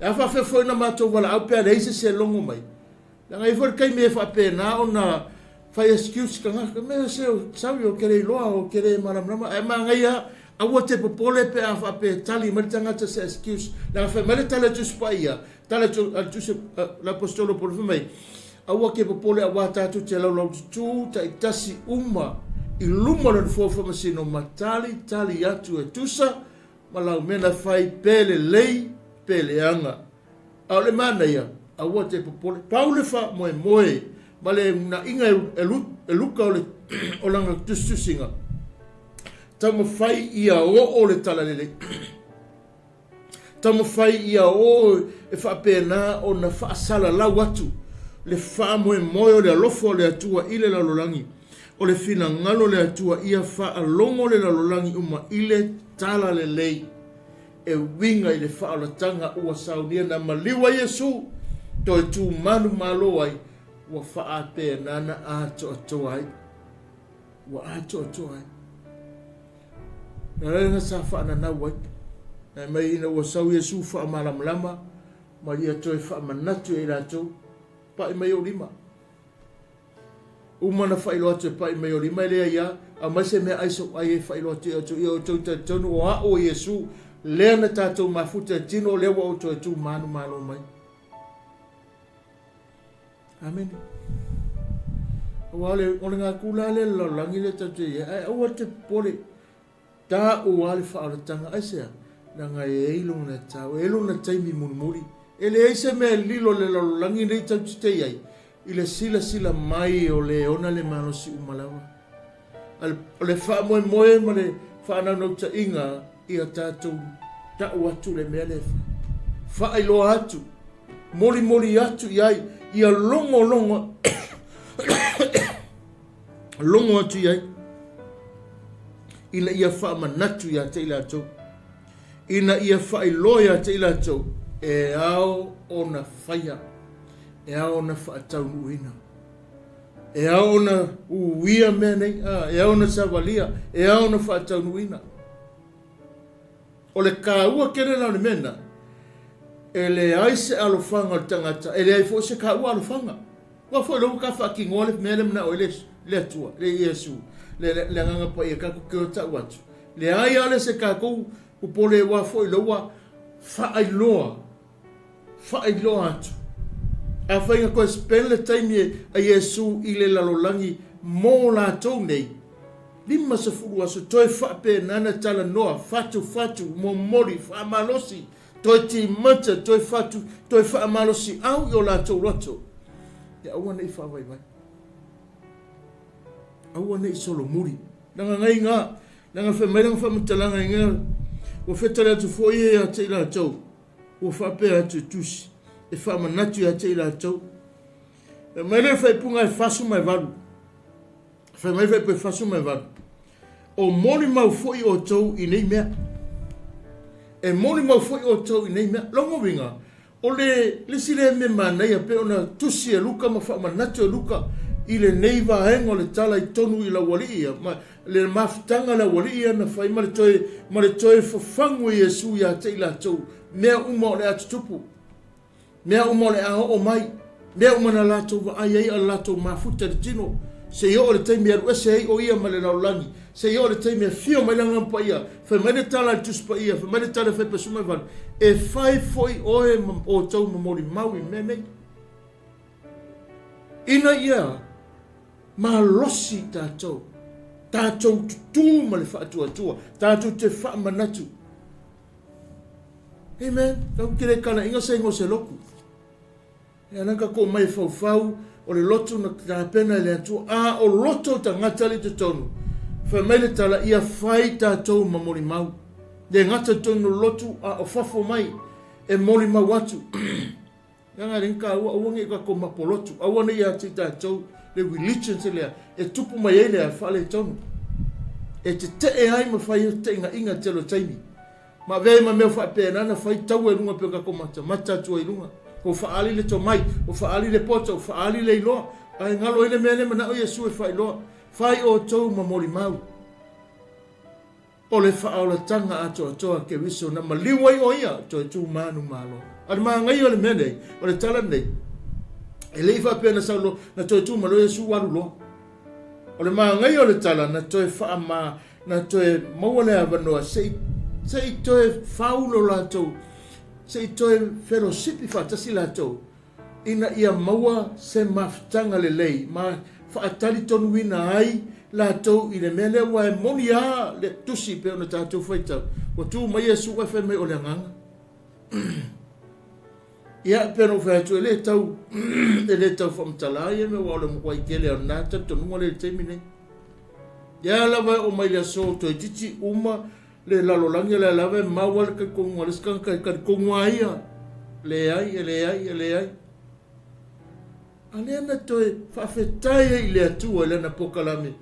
E a faafefea foi na matou valaau pe a leai se se logo mai. Leaga e i ai foi le taimi e faapena ona fai excuse tagata, mea se sorry ou te le iloa ou te le malamalama. Ae manaia aua te popole pe a faapea e tali mai le tagata se excuse. Leaga fai mai le tala e Tusi Paia, tala a le Tusi a le Aposetolo o Paulo fai mai, aua te popole aua tatou te laulaututu taitasi uma i luma o le Nofoa Faamasino ma talitali atu e tusa ma lau mea na fai pe lelei pe leaga. A o le manaia, aua te popole. Pau le faamoemoe ma le unaiga e Luka o le o lana tusitusiga, taumafai ia oo le talalelei. Taumafai ia oo e faapena ona faasalalau atu le faamoemoe o le alofa o le Atua i le lalolagi, o le finagalo o le Atua ia faalogo le lalolagi uma i le talalelei. E uiga i le faaolataga ua saunia na maliu ai Iesu, toe tu manumalo ai, ua faapenana atoatoa ai. Ua atoatoa ai. Na laina sa faananau ai. Ae mai ina ua sau Iesu faamalamalama, ma ia toe faamanatu ia i latou, pai mai ou lima. Uma na faailoa atu e pai mai o lima e leai a, aumai se mea ai sou ai e faailoa atu ia outou, ia outou talitonu o a'u o Iesu, lea na tatou mafuta e tino, lea ua outou e tu manumalo mai. Amene. Aua le, o le gakula lea le lalolagi lea tatou te i ai, ae aua te popole, Taua le faaolataga. Aisea? Leaga e i ai lona tau, e i ai lona taimi mulimuli. E leai se mea e lilo i le lalolagi nei tatou te i ai, i le silasila mai o le ona le malosi uma lava. O le faamoemoe ma le faanaunautaiga ia tatou tau atu le mea lea e fai. Faailoa atu, molimoli atu i ai, ia logologo logo atu i ai, ina ia faamanatu ia te i latou, ina ia faailoa ia te i latou, e ao ona faia, e ao ona faataunuuina. E ao ona uia mea nei, a, e ao ona savalia, e ao ona faataunuuina. O le kāua tele la o le mea lena, e leai se alofaga o le tagata, e leai foi se kāua alofaga. Aua foi o lea ua ta faatinoa le mea lea manao ai le, le Atua, le Iesu, le, le, le Agaga Paia tatou te o tau atu. Leai lava le se tatou popole aua foi o lea ua faailoa faailoa atu. Afai na toe spend le taimi a Iesu i le lalolagi mo latou nei, 50 aso, toe faapena na talanoa, fatufatu, momoli, faamalosi, toe timata, toe fatu, toe faamalosiau i o latou loto, ia aua ne i faavaivai. Aua ne i solomuli. Leaga ngai nga, leaga fai mai lana faamatalaga i nga, ua fetali atu foi ia ia te i latou, Ua faapea atu e tusi, e faamanatu ia te i latou. Fai mai le faaipuga e 48. Fai mai faaipuga e 48. O molimau foi outou i nei mea. E molimau foi outou i nei mea. Lona uiga, o le isi lea mea manaia pei ona tusi e Luka ma faamanatu e Luka i lenei vaega o le tala i tonu i laualii ia, ma le mafutaga a le aualii ia na fai ma le toe, ma le toe fafagu e Iesu ia te i latou, mea uma o le a tutupu, mea uma o le a oo mai, mea uma na latou vaai ai a le latou mafuta i le tino, seia oo i le taimi e alu ese ai o ia ma le lalolagi, seia oo i le taimi e afio mai le Agaga Paia, fai mai le tala a le Tusi Paia, fai mai le tala e fai 18, e fai foi oe ma outou ma molimau i mea nei. Ina ia malosi tatou, tatou tutū ma le faatuatua, tatou te faamanatu. Amen. Tatou te le kalaina se igoa o se lotu. E ala ka ko mai e faufau o le lotu na tapena e le Atua, a o loto o tagata le i totonu. Fai mai le tala, ia fai tatou ma molimau. Le gata i totonu o le lotu, a o fafo mai e molimau atu. Leaga e leai ni taua, aua ne i tatou mapolotu, aua ne i ia te i tatou le religion lea e tupu mai ai le faaletonu, e tetee ai ma fai ai fete'inga'iga i le tele o taimi. Ma avea ai ma mea faapena na fai taua i luga pei o tatou matamata atu ai i luga. Ua faaali le tomai, ua faaali le poto, ua faaali le iloa, ae galo ai le mea lea e mana'o Iesu e faailoa, Fai outou ma molimau. O le faaolataga atoatoa a Keriso na maliu ai o ia toe tu manumalo. A o le manaia o le mea nei, o le tala nei, e le i faapea na sau loa, na toe tu malo Iesu ua alu loa. O le manaia o le tala na toe faama, na toe maua le avanoa se i, se i toe faulo latou, se i toe felosipi faatasi latou ina ia maua se mafutaga lelei ma faatalitonuina ai latou i le mea lea, aua e moni lava le Tusi pei ona tatou faitau, ua tu mai Iesu ae fai mai o le Agaga. Ia, pei ona ou fai atu, e le tau, e le tau faamatala ia mea, aua o le matuai tele o lena talitonuga lea i le taimi nei. Ia lava e oo mai le aso toeitiiti uma Le lalolagi o lea lava e mau lava le talitonuga a le isi tagata e talitonu lava ia, leai, e leai, e leai. A lea na toe faafetai ai i le Atua i lana polokalame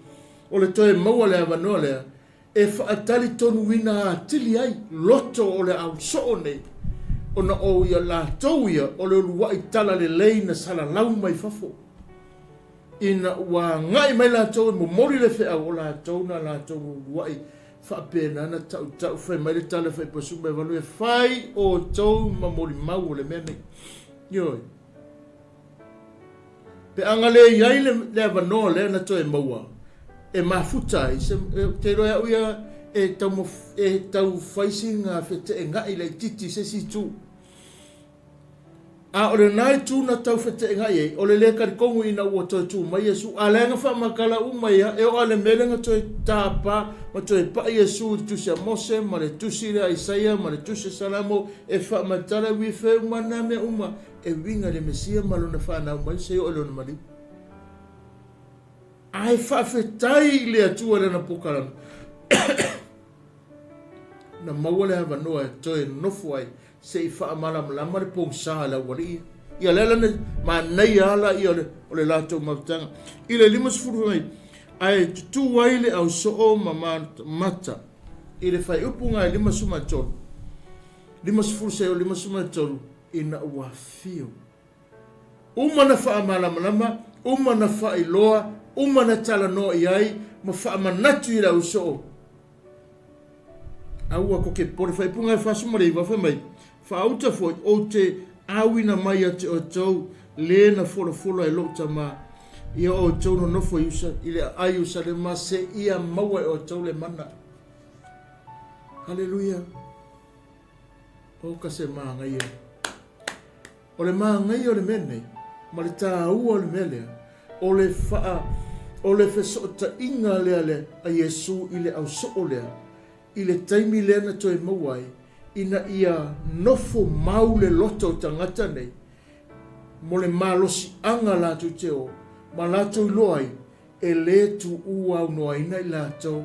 o le toe maua le avanoa lea e faatalitonuina atili ai loto o le au soo nei ona o ia latou ia o le uluai talalelei na salalau mai fafo. Ina ua agai mai latou e momoli le feau, o latou na latou uluai faapena na tautau fai mai le tala fai pasu mai valu e fai outou ma molimau o le mea nei. Ioe. Pe a na le i ai le, le avanoa lea na toe maua e mafuta ai, se, e, te iloa e au ia e tau, e tau fai sina feteenai laitiiti i se isi itu. A o lena itu na tau feteenai ai, o le lē talitonu ina ua toe tu mai Iesu, a lea na faamatala uma ia, e oo lava i le mea lea na toe tapa ma toe pai Iesu i le tusi a Mose ma le tusi lea a Isaia ma le tusi a Salamo e faamatala e uife uma na mea uma e uiga i le Mesia ma lona fanau mai seia oo i lona maliu. Ae faafetai i le Atua i lana polokalame na maua le avanoa e toe nofo ai se i faamalamalama le pogisa a le aualii ia. Ia lea la na manaia lava la ia o le latou mafutaga. I le 50 mai, ae tutū ai le ausoo ma mata i le faaiupu ga e 53, 50 seia oo 53 ina ua afio. Uma na faamalamalama, uma na faailoa, uma na talanoa i ai ma faamanatu i le ausoo. Aua ko ke pole faaipuga e 49 fai mai, Faauta foi ou te auina mai ia te outou le na folafola e lou Tama, ia outou nonofo i i le aai Ierusalema seia maua e outou le mana. Haleluia! O ka se māgaia. O le māgaia o le mea nei, ma le tāua o le mea lea, o le faa, o le fesootaiga lea le a Iesu i le ausoo lea, i le taimi lea na toe maua ai, ina ia nofo mau le loto o tagata nei, mo le malosiaga latou te o, ma latou iloa ai, e lē tuua aunoaina i latou.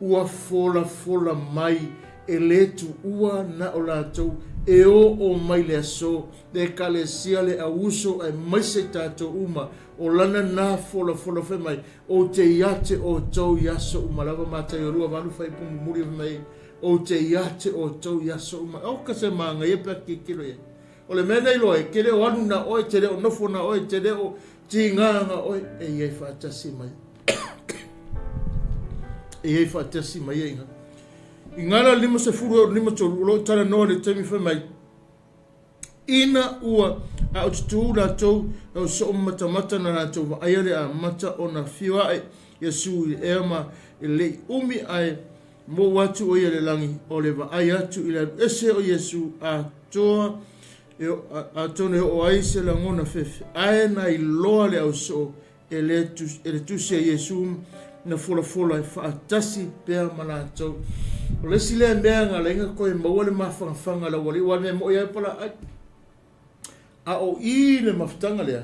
Ua folafola mai e lē tuua na o latou e oo mai le aso, le Ekalesia, le auuso aemaise i tatou uma, o lana na folafola fai mai, Ou te ia te outou i aso uma lava, Mataio 2, 8, Faaiupu mumuli fai mai, Ou te ia te outou i aso uma. Au ka se māgaia pe a tilotilo i ai. O le mea na iloa ai, te le o alu na oe, te le o nofo na oe, te le o tigā na oe, e i ai faatasi mai. E i ai faatasi mai ia iga. I ngā la 50 e o 53, o lo o talanoa le taimi fai mai, ina ua a o tutū latou, na o soo matamata na latou vaaia le amata ona afio ae Iesu i le ea ma e lei umi ae Mou atu o ia i le lagi, o le vaai atu i le alu ese o Iesu atoa e atonu e oo ai se lagona fefe, ae na iloa le ausoo e le e le tusi a Iesu na folafola e faatasi pea ma latou. O le isi lea mea na ala ai na toe maua le mafanafana i le aualii, aua o le mea moi lava e palaai. A o i le mafutaga lea,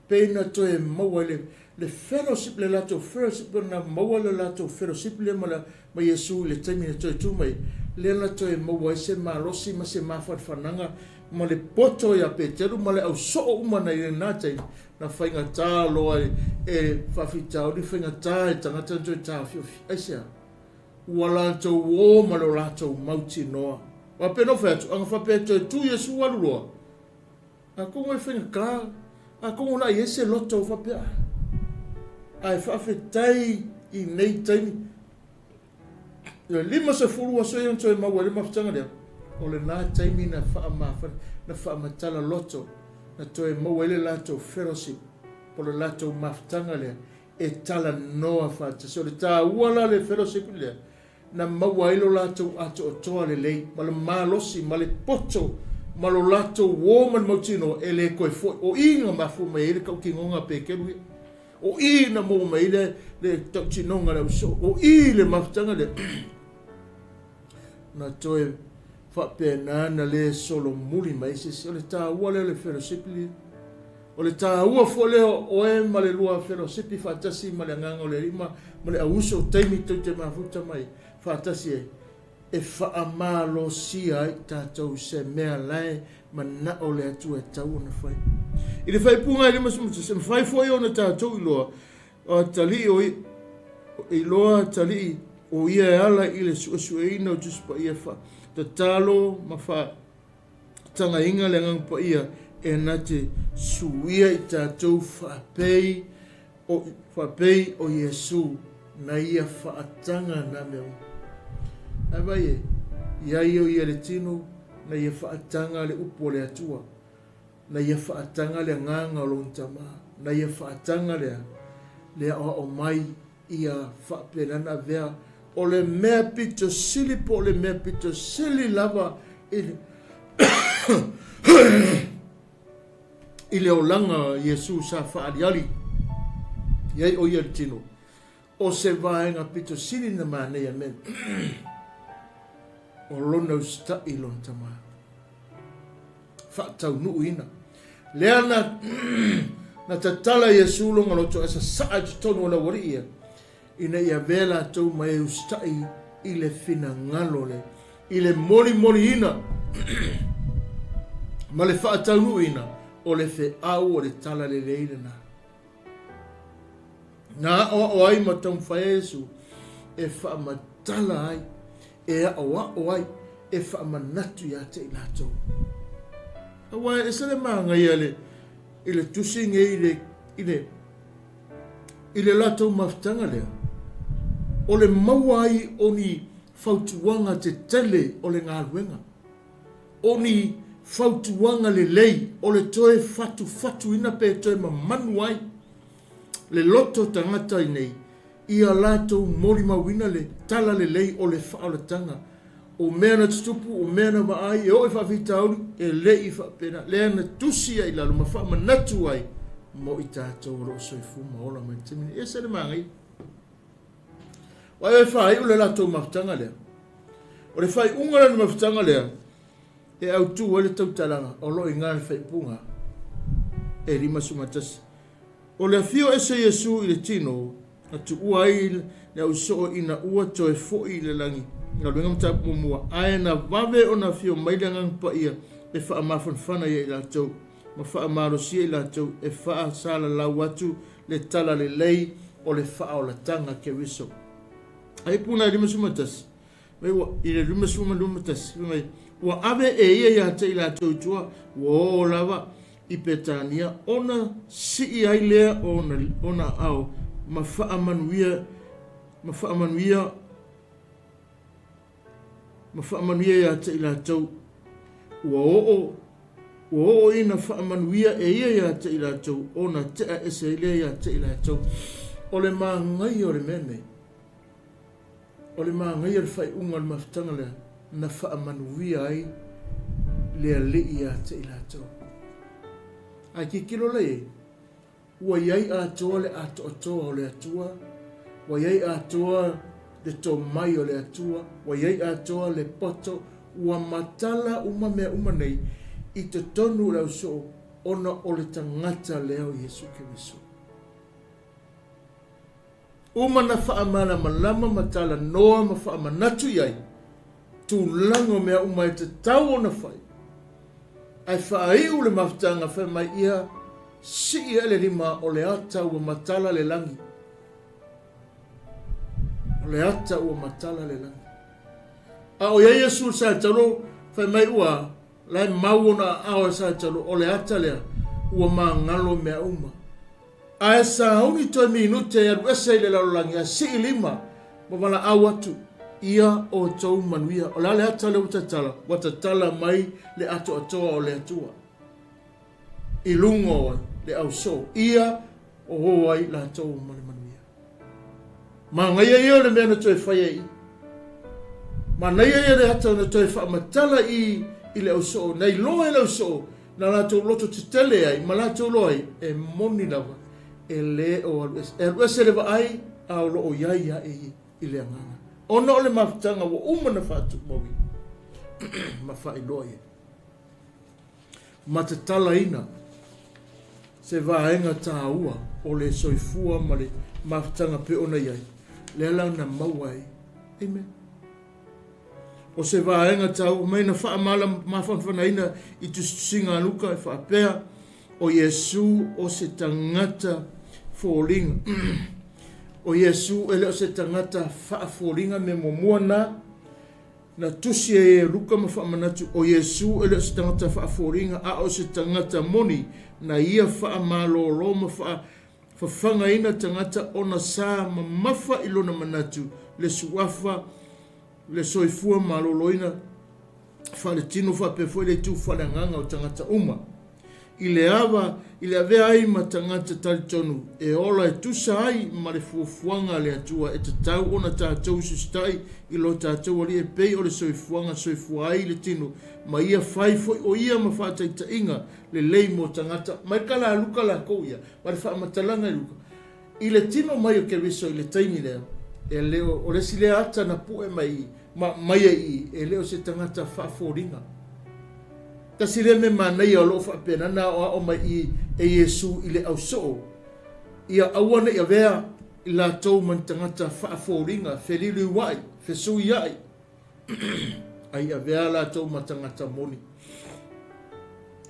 pei na toe maua ai le, le fellowship, le latou fellowship, na maua le latou fellowship lea ma, ma Iesu i le taimi na toe tu mai, lea na toe maua ai se malosi ma se mafanafanaga ma le poto ia Peteru ma le au soo uma na i lena taimi, na faigata loa e, e faafitauli, faigata e tagata na toe taofiofi. Aisea? Ua latou ō ma lo latou mautinoa. Aua pei ona ou fai atu, ana faapea e toe tu Iesu alu loa, atonu e faigata, atonu o le a i ai se loto faapea, ae faafetai i nei taimi, le 50 aso ia na toe maua ai le mafutaga lea, o lena taimi na faamafana, na faamatala loto, na toe maua ai le latou fellowship, po o le latou mafutaga lea, e talanoa faatasi. O le taua la le fellowship lea, na maua ai lo latou atoatoa lelei, ma le malosi, ma le poto, ma lo latou uō ma le mautinoa, e le toe foi. O i na mafua mai ai le tautinoga a Peteru ia. O i na maua mai ai le, le tautinoga a le ausoo. O i le mafutaga lea, na toe faapena na le solomuli mai ai se isi. O le taua lea o le fellowship lea. O le taua foi lea o oe ma le lua felosipi faatasi ma le Agaga o le Alii ma le auuso o taimi tou te mafuta mai faatasi ai, e faamalosia ai tatou i se mea la e manao le Atua e tatau ona fai. I le faaipuga e 51, e mafai foi ona tatou iloa atalii o iloa atalii o ia e ala i le suesueina o Tusi Paia fa tatalo ma fa Tagaina le Agaga Paia e na te suia i tatou faapei o, faapei o Iesu na ia faataga na mea uma. Ae vaai e, ia ia o ia le tino, na ia faataga le upu o le Atua, na ia faataga le agaga o lona Tama, na ia faataga le, le aoao mai ia faapena ona avea o le mea pito sili po o le mea pito sili lava i le i le olaga o Iesu sa faaaliali i ai o ia le tino, o se vaega pito sili na manaia mea o lona usitai i lona Tama. Faataunuuina. Lea na, na tatala Iesu lona loto e sasaa i totonu o le aualii ia, ina ia avea latou ma e usitai i le finagalo le, i le molimoliina ma le faataunuuina o le feau o le talalelei lena. Na aʻoaʻo ai ma taumafai ai Iesu e faamatala ai, e aʻoaʻo ai, e faamanatu iā te i latou. Aua e ese le māgaia le, i le tusi nei i le, i le, i le latou mafutaga lea, o le maua ai o ni fautuaga tetele o le galuega, o ni fautuaga lelei o le toe fatufatuina pe toe mamanu ai le loto tagata nei ia latou molimauina le talalelei o le faaolataga o mea na tutupu, o mea na vaai, e oo i faafitauli, e le i faapena. Lea na tusi ai i lalo ma faamanatu ai mo i tatou o lo o soifua ma ola mai le taimi nei. E ese le manaia. Aua e faaiu le latou mafutaga lea. O le faaiuga lea o le mafutaga lea, e autu ai le tautalaga o lo o i ina le faaiuga e 51. O le afio ese Iesu i le tino, na tuua ai le ausoo ina ua toe foi i le lagi, Galuega Mataupu Muamua, ae na vave ona afio mai le Agaga Paia e faamafanafana ia i latou, ma faamalosia i latou e faasalalau atu le talalelei o le faaolataga Keriso. Ai puna e 51, mai ua, i le 51, fai mai, ua ave e ia ia te i latou i tua, ua oo lava i Petania ona sii ai lea o ona aao ma faamanuia, ma faamanuia, ma faamanuia ia te i latou. Ua oo, ua oo ina faamanuia e ia ia te i latou ona tea ese ai lea ia te i latou. O le manaia o le mea nei, O le manaia o le faaiuga o le mafutaga lea na faamanuia ai le Alii ia te i latou. Ae tilotilo la i ai, ua i ai atoa le atoatoa o le Atua, ua i ai atoa le tomai o le Atua, ua i ai atoa le poto, ua matala uma mea uma nei i totonu o le ausoo ona o le tagata lea o Iesu Keriso. Uma na faamalamalama ma talanoa ma faamanatu i ai tulaga o mea uma e tatau ona fai, ae faaiu le mafutaga fai mai ia sii ae le lima o le ata ua matala le lagi. O le ata ua matala le lagi. A o i ai Iesu i le saetalo, fai mai ua la e mau ona aao e saetalo, o le ata lea ua magalo mea uma. Ae sauni toe minute e alu ese i le lalolagi ae sii lima ma valaau atu ia outou manuia. O le a le ata lea ua tatala? Ua tatala mai le atoatoa o le Atua i luga o le ausoo ia o o ai latou ma le manuia. Manaia ia o le mea na toe faia i i. Manaia ia le ata na toe faamatala i i le ausoo, na iloa e le ausoo na latou loto tetele ai ma latou loa ai, e moni lava, e le o alu ese. E alu ese le vaai, a o lo o i ai ae i, i le agaga. Ona o le mafutaga ua uma na faatumauina ma faailoa i ai. Ma tatalaina se vaega taua o le soifua ma le mafutaga pei ona i ai, lea la na maua ai. Amen. O se vaega taua mai na faamalamalamafanafanaina i tusitusiga a Luka e faapea, o Iesu o se tagata foliga. O Iesu e le o se tagata faafoliga mea muamua na, na tusi ai e Luka ma faamanatu, o Iesu e le o se tagata faafoliga, a o se tagata moni, na ia faamalōlō ma faa fafagaina tagata ona sa mamafa i lona manatu, le suafa, le soifua maloloina faaletino faapea foi le itu faaleagaga o tagata uma. i le ava i le avea ai ma tagata talitonu e ola e tusa ai ma le fuafuaga a le Atua e tatau ona tatou usiusitai i lo tatou Alii e pei o le soifuaga soifua ai le tino ma ia fai foi o ia ma faataitaiga lelei mo tagata. Mai ka la Luka lakou ia ma le faamatalaga i Luka i le tino mai o Keriso i le taimi lea e le o, o le isi lea ata na pue mai i ma aumai ai i i e le o se tagata faafoliga. Tasi lea mea manaia o lo o faapena na aoao mai i e Iesu i le ausoo, ia aua ne i avea i latou ma ni tagata faafoliga, feliuliuai, fesuiai, a i avea latou ma tagata moni.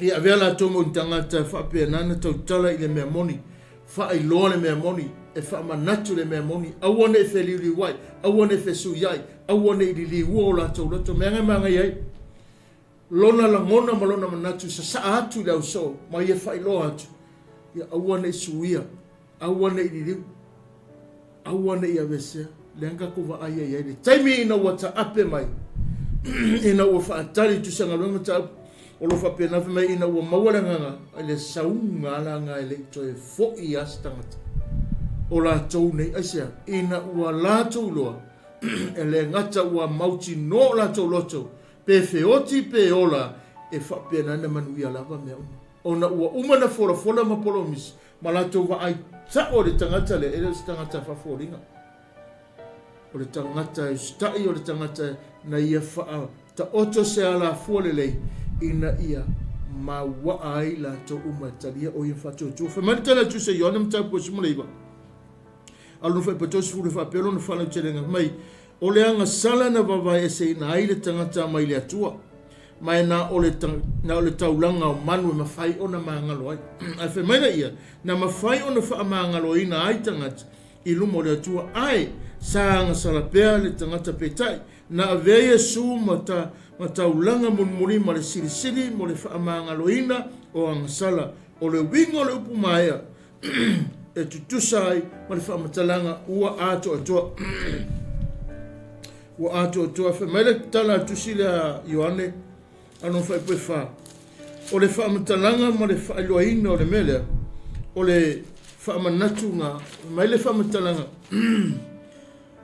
Ia avea latou ma ni tagata faapena na tautala i le mea moni, faailoa le mea moni, e faamanatu le mea moni, aua ne i feliuliuai, aua ne i fesuiai, aua ne i liliua o latou loto, mea e manaia ai. Lona lagona ma lona manatu sasaa atu i le ausoo ma ia faailoa atu, ia aua ne i suia, aua ne i liliu, aua ne i aveesea. Lea na tatou vaai ai i le taimi ina ua taape mai, ina ua faatali i tusa galuega mataupu, o lo o faapena fai mai ina ua maua le agaga i le sauga alaga e le i toe foi lava se tagata o latou nei. Aisea? Ina ua latou iloa e le gata ua mautinoa o latou loto Pe feoti pe ola, e faapena na manuia lava mea uma. Ona ua uma na folafola ma polomisi ma latou vaai sao i le tagata lea, e le o se tagata faafoliga. O le tagata e usitai, o le tagata na ia faataoto se alafua lelei ina ia mauaa ai latou uma e talia o ia faatuatua. Fai mai le tala a Tusa Ioane mataupu 19, a lona fuaiupu 30 e faapea lona faalautelega mai, O le agasala na vavaeeseina ai le tagata mai le Atua, ma e na o le, na o le taulaga o manu e mafai ona magalo ai. Ae fai mai lea, na mafai ona faamagaloina ai tagata i luma o le Atua, ae sa agasala pea le tagata peitai, na avea Iesu ma, ta, ma taulaga mulimuli ma le silisili mo le faamagaloina o agasala. O le uiga o le upu maea, e tutusa ai ma le faamatalaga ua atoatoa. Ua atoatoa. Fai mai le tala a le tusi lea a Ioane, a lona fuaiupu e fa. O le faamatalaga ma le faailoaina o le mea lea, o le faamanatuga, fai mai le faamatalaga,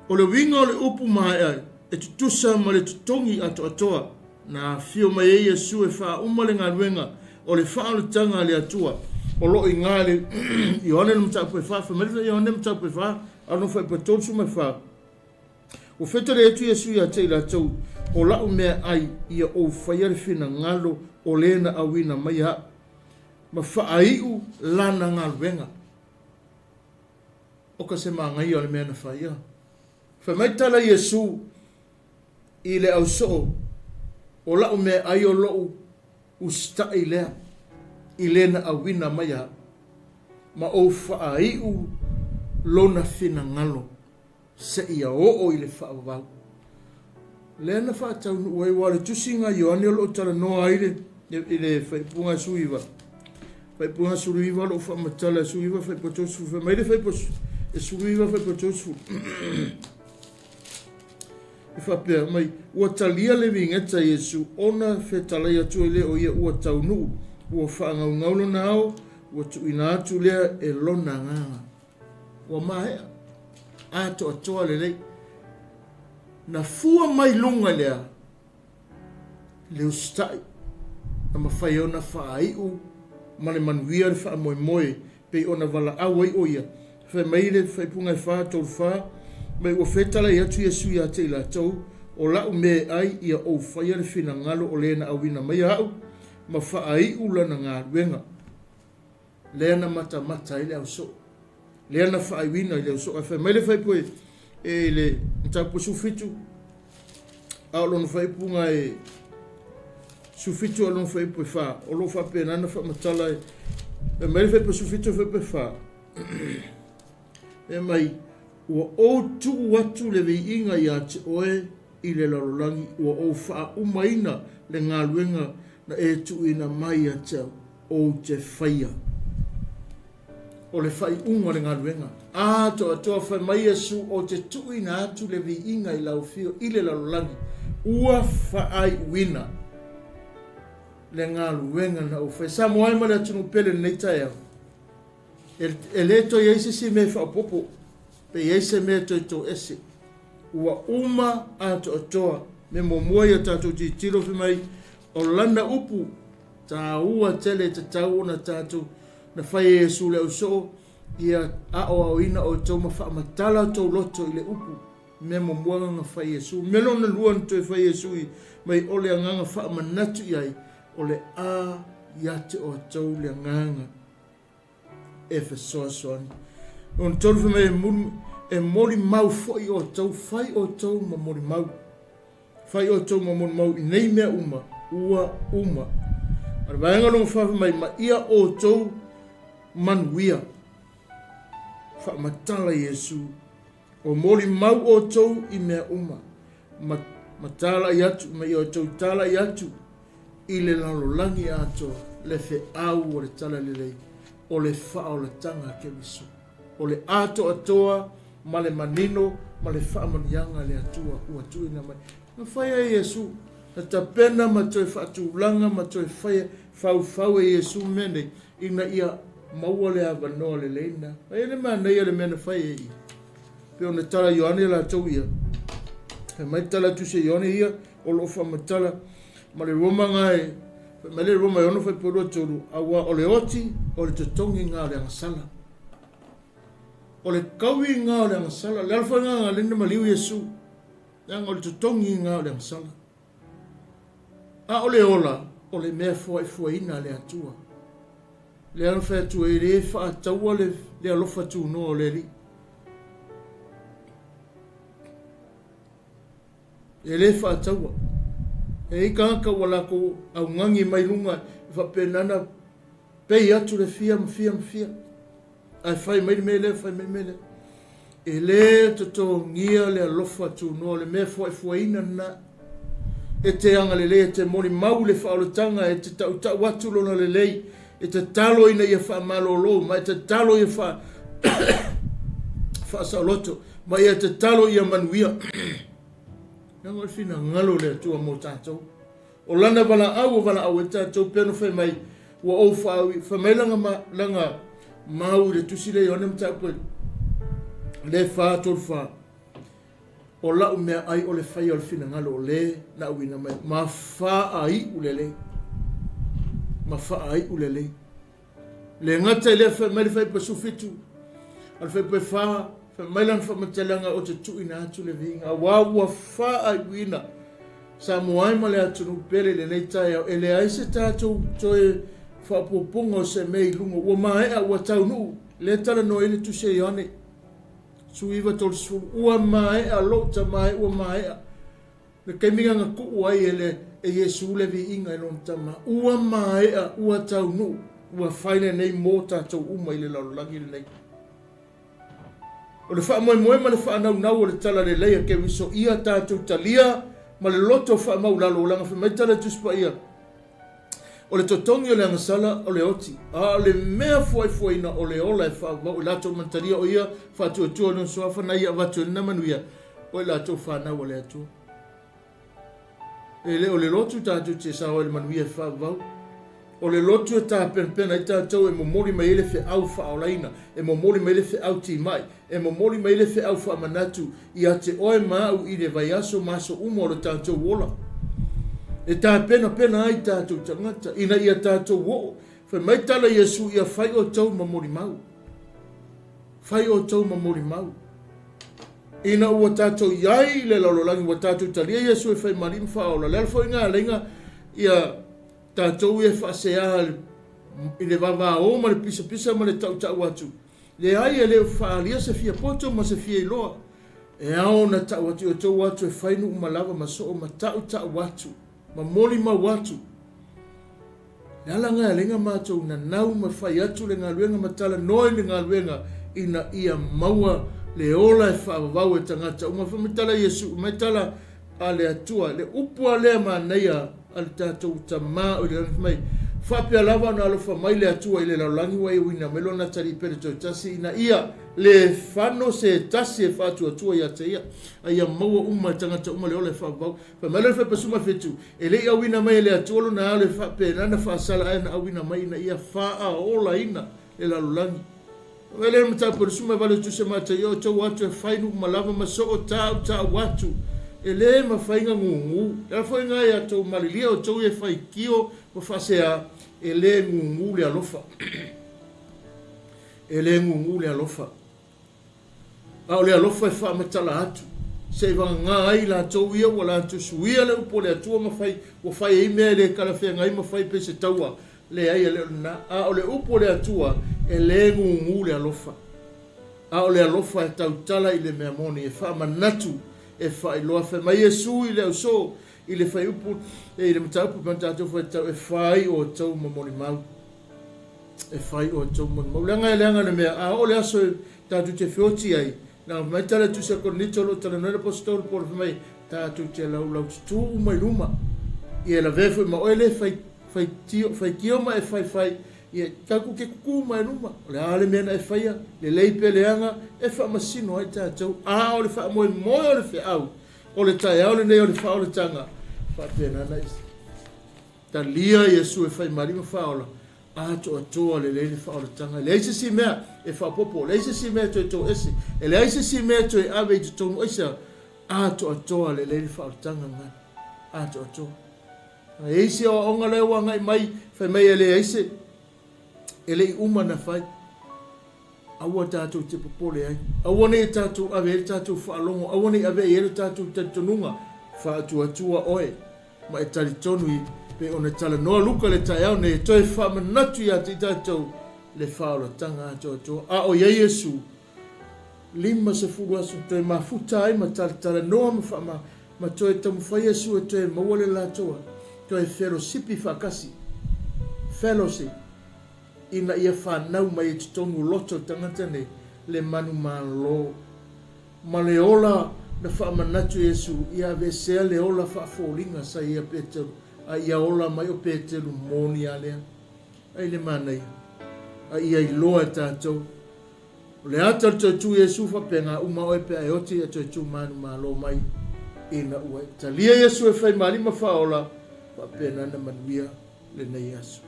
O le uiga o le upu maea e tutusa ma le totogi atoatoa na afio mai ai Iesu e faauma le galuega o le faaolataga a le Atua o lo o iga i le Ioane le mataupu e fa, fai mai le Ioane mataupu e fa, a lona fuaiupu e 34, Ua fetalai atu Iesu ia te i latou, O la'u meaai ia ou faia le finagalo o le na auina mai a'u, ma faaiu lana galuega. O ka se manaia o le mea na fai a. Fai mai tala Iesu i le ausoo, O la'u meaai o lo'u usitai lea i le na auina mai a'u, ma ou faaiu lona finagalo seia oo i le faavavau. Lea na faataunuu ai, aua o le tusiga a Ioane o lo o talanoa ai le, i le faaipuga 19, faaipuga 19 o lo o faamatala 19 faaipuga 30, fai mai le faaipuga 19 faaipuga 30. E faapea mai, ua talia le vigeta Iesu ona fetalai atu ai lea o ia ua taunuu, ua faagaugau lona ao, ua tuuina atu lea e lona agaga. Ua maea. Atoatoa lelei. Na fua mai luga i le a? Le usitai. Na mafai ai ona faaiu ma le manuia le faamoemoe pei ona valaau ai o ia. Fai mai le faaipuga e fa, tolu fa, mai ua fetalai atu Iesu ia te i latou, O la'u mea e ai ia ou faia le finagalo o le na auina mai a'u, ma faaiu lana galuega. Lea na matamata ai le ausoo. Lea na faaiuina i le ausoo. Ae fai mai le faaipu e, e le mataupu 17, a o lona faaipuga e 17 a o lona faaipu e 4, o lo o faapena na faamatala e, fai mai le faaipu 17 faaipu e 4, e mai, ua ou tuu atu le viiga ia te oe i le lalolagi, ua ou faaaumaina le galuega na e tuuina mai ia te au. Ou te faia. O le faaiuga o le galuega. Atoatoa fai mai Iesu, Ou te tuuina atu le viiga i lau afio i le lalolagi, ua faaiuina. le galuega na ou faia. Samoa e ma le atunuu pele i lenei taeao, e le toe i ai se isi mea e faaopoopo, pe i ai se mea e toe toese. Ua uma atoatoa. Mea muamua ia tatou tilotilo fai mai, o lana upu taua tele e tatau ona tatou na fai e Iesu le ausoo, ia aoaoina outou ma faamatala outou loto i le upu. Mea muamua na fai e Iesu. Mea lona lua na toe fai e Iesu mai o le agaga faamanatu i ai, o le a ia te outou le agaga e fesoasoani. Lona tolu fai mai e molimau foi outou, fai outou ma molimau. Fai outou ma molimau i nei mea uma, ua uma. A le vaega lona fa fai mai, ma ia outou manuia. Faamatala Iesu O molimau outou i mea uma, ma, ma talai atu, ma ia outou talai atu i le lalolagi atoa le feau o le Talalelei, o le faaolataga a Keriso, o le atoatoa ma le manino ma le faamanuiaga a le Atua ua tuuina mai. Na fai ai Iesu, na tapena ma toe faatulaga ma toe faia faufau e Iesu mea nei, ina ia maua le avanoa lelei lena. Ai le manaia le mea na fai e ia. Pe ona tala Ioane latou ia. Fai mai tala tusi Ioane ia, o loo faamatala ma le Roma nga e, fai mai le Roma e ono fai polua tolu, aua o le oti o le totogi nga o le agasala. O le kaui nga o le agasala. Le alfa nga nga lena maliu Iesu. Leaga o le totogi nga o le agasala. A o le ola, o le mea foaifoaina a le Atua. Lea na fai atu e le faataua le, le alofa tunoa o le Alii. E le faataua. E i tagata ua latou augani mai luga e faapena na pei atu le fia ma fia ma fia. Ae fai mai le mea lea, fai mai le mea lea. E le totogia le alofa tunoa, o le mea foaifoaina lena. E te agalelei, e te molimau i le faaolataga, e te tautau atu lona lelei, e tatalo ina ia faamalolo, ma e tatalo ia faa faasaoloto, ma ia tatalo ia manuia. Leaga o le finagalo o le Atua mo tatou. O lana valaau ua valaau ai tatou, pei ona fai mai, ua ou faaui, fai mai lana, ma, lana mau i le tusi lea Ioane mataupu le 4, 3, 4. O lau mea ai o le faia o le finagalo o le na auina mai, ma faaiu lelei. Ma faaiu lelei. Le gata i lea fai mai le fuaiupu 17, a le fuaiupu 4, fai mai lana faamatalaga o te tuuina atu le viiga, aua ua faaiuina Samoa ai ma le atunuu pele i lenei taeao, e leai se tatou toe faaopoopoga o se mea i luga, ua maea, ua taunuu, lea e talanoa ai le tusi a Ioane 19:30, ua maea lou tama e, ua maea. Le taimi na tuu ai e le e Iesu le viiga i lona Tama, ua maea, ua taunuu, ua fai lenei mo tatou uma i le lalolagi lenei. O le faamoemoe ma le faanaunau o le Talalelei a Keriso ia tatou talia ma le loto faamaulalo, leaga fai mai tala i Tusi Paia, o le totogi o le agasala o le oti, a o le mea fuaifuaina o le ola e faavavau i latou manatalia o ia faatuatua lona suafa na ia avatu ai lena manuia o i latou fanau a le Atua. E le o le lotu tatou te sao ai le manuia e faavavau. O le lotu e tapenapena ai tatou e momoli mai ai le feau faaolaina, e momoli mai le feau timai, e momoli mai le feau faamanatu ia te oe ma au i le vaiaso ma aso uma o le tatou ola. E tapenapena ai tatou tagata ina ia tatou oo. Fai mai tala Iesu ia fai outou ma molimau. Fai outou ma molimau. Ina ua tatou i ai i le lalolagi, ua tatou talia Iesu e fai ma Alii ma Faaola, le ala foi lena e ala ai na ia tatou ia e faasea i le vavao ma le pisapisa ma le tautau atu, leai e le faaalia se fia poto ma se fia iloa. E ao ona tau atu i outou atu e fai nuu ma lava ma soo ma tautau atu ma molimau atu. Le ala lena e ala ai na matou nanau ma fai atu le galuega ma talanoa i le galuega ina ia maua le ola e faavavau e tagata uma. Fai mai tala Iesu, mai tala a le Atua, le upu a lea manaia a le tatou Tama o i le lagi, fai mai, Faapea lava ona alofa mai le Atua i le lalolagi ua iuina mai Lona Atalii Pele Toetasi ina ia le fano se tasi e faatuatua ia te Ia, a ia maua uma e tagata uma le ola e faavavau. Fai mai le Fuaiupu 17, E le i auina mai e le Atua Lona Alo e faapena ona faasala ae na auina mai ina ia faaolaina le lalolagi. Fai mai le mataupu 28 o Tusi a Mataio, O tou atu e fai nuu ma lava ma soo tau tau atu, e le mafai na gugu. Le ala foi lena ia tou malilie outou ia e faitio ma faasea, e le gugu le alofa. E le gugu le alofa. A o le alofa e faamatala atu, seivagana ai i latou ia ua latou suia le upu a le Atua ma fai, ua fai ai mea e le talafeagai ma fai pei se taua. Leai, e le o lena. A o le upu a le Atua, e le gugu le alofa. A o le alofa e tautala i le mea moni, e faamanatu, e faailoa. Fai mai Iesu i le ausoo, i le fuaiupu, i le mataupu pei ona tatou faitau, e fai outou ma molimau. E fai outou ma molimau. Leaga e leaga le mea, a oo le aso e tatou te feoti ai, leaga fai mai tala e Tusi a Korinito o lo o talanoa ai le Aposetolo Paulo, fai mai, tatou te laulaututu uma i luma. Ia e lavea foi ma oe le fai, faitio, faitio ma e faifai, ia tatou te tutu uma i luma. O le a le mea na e faia, lelei pe leaga, e faamasino ai tatou. A o le faamoemoe o le feau, o le taeao lenei o le faaolataga, faapena na talia Iesu e fai ma Alii ma Faaola, atoatoa lelei le faaolataga. E leai se isi mea e faaopoopo, e leai se isi mea e toe toese, e leai se isi mea e toe ave i totonu aisea, atoatoa lelei le faaolataga lena. Atoatoa. A i ai se aoaoga lea ua agai mai, fai mai e leai se, e le i uma na fai. Aua tatou te popole ai. Aua ne i tatou ave ai le tatou faalogo, aua ne i ave i ai le tatou talitonuga, faatuatua oe ma e talitonu i, pei ona talanoa Luka i le taeao nei, e toe faamanatu ia te i tatou le faaolataga atoatoa. A o i ai Iesu, 50 aso, toe mafuta ai ma talatalanoa ma faama, ma toe taumafai Iesu e toe maua le latou toe felosipi faatasi, fellowship, ina ia fanau mai i totonu o loto o tagata nei le manumalo ma le ola na faamanatu Iesu ia aveesea le ola faafoliga sa ia Peteru a ia ola mai o Peteru moni a lea. Ai le manaia a ia iloa e tatou o le ata o le toe tu Iesu faapena uma oe pe a e oti ia toe tu manumalo mai ina ua e talia Iesu e fai ma Alii ma Faaola faapena na manuia lenei aso.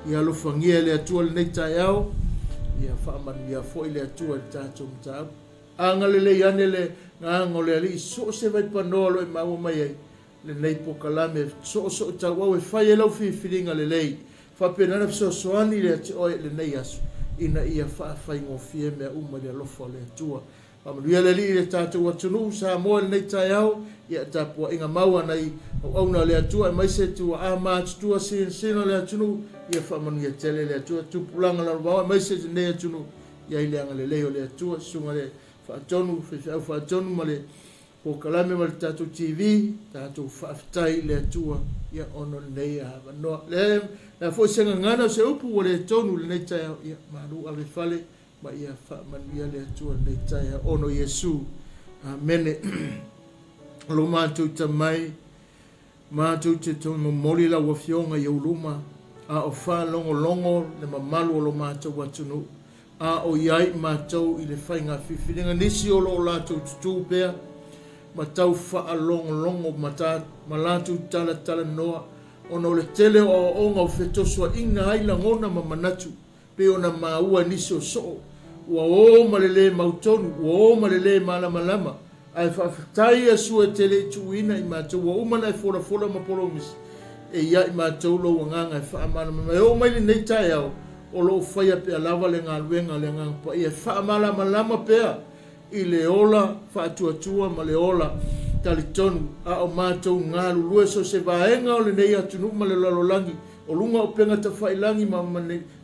Ia alofagia e le Atua lenei taeao, ia faamanuia foi le Atua i le tatou mataupu. Agalelei ane le Agaga o le Alii i so o se vaipanoa o lo o e maua mai ai lenei polokalame soosoo tauau e fai ai lau filifiliga lelei. Faapena ona fesoasoani ia te oe i lenei aso ina ia faafaigofie mea uma i le alofa o le Atua. Faamanuia le Alii i le tatou atunuu Samoa i lenei taeao, ia tapuaiga mau a nai auauna a le Atua aemaise tuaa matutua sinasina o le atunuu, ia faamanuia tele le Atua tupulaga lalovaoa aemaise lenei atunuu, i ai le agalelei o le Atua, susuga le faatonu, faifeau faatonu ma le polokalame ma le tatou TV, tatou faafetai i le Atua ia ona o lenei avanoa. Le a foi se gagana o se upu ua le tonu i lenei taeao, ia malu ave fale Ma ia faamanuia le Atua lenei taeao ona o Iesu. Amene. O lo matou tamai, matou te momoli lau Afioga i ou luma, a o faalogologo le mamalu o lo matou atunuu, a o i ai matou i le faiga filifiliga, nisi o lo o latou tutū pea ma tau faalogologo ma, ta, ma latou talatalanoa, ona o le tele o aoaoga o fetosoaina ai lagona ma manatu Pei ona maua e nisi o soo, ua o ma le lē mautonu, ua o ma le lē malamalama, ae faafetai Iesu e te le i tuuina i matou, ua uma ona e folafola ma polomisi e ia i matou lou agaga e faamalamalama. E oo mai lenei taeao, o lo o faia pea lava le galuega a le Agaga Paia e faamalamalama pea i le ola faatuatua ma le ola talitonu, a o matou galulue so o se vaega o lenei atunuu ma le lalolagi, o luga o upega tafailagi ma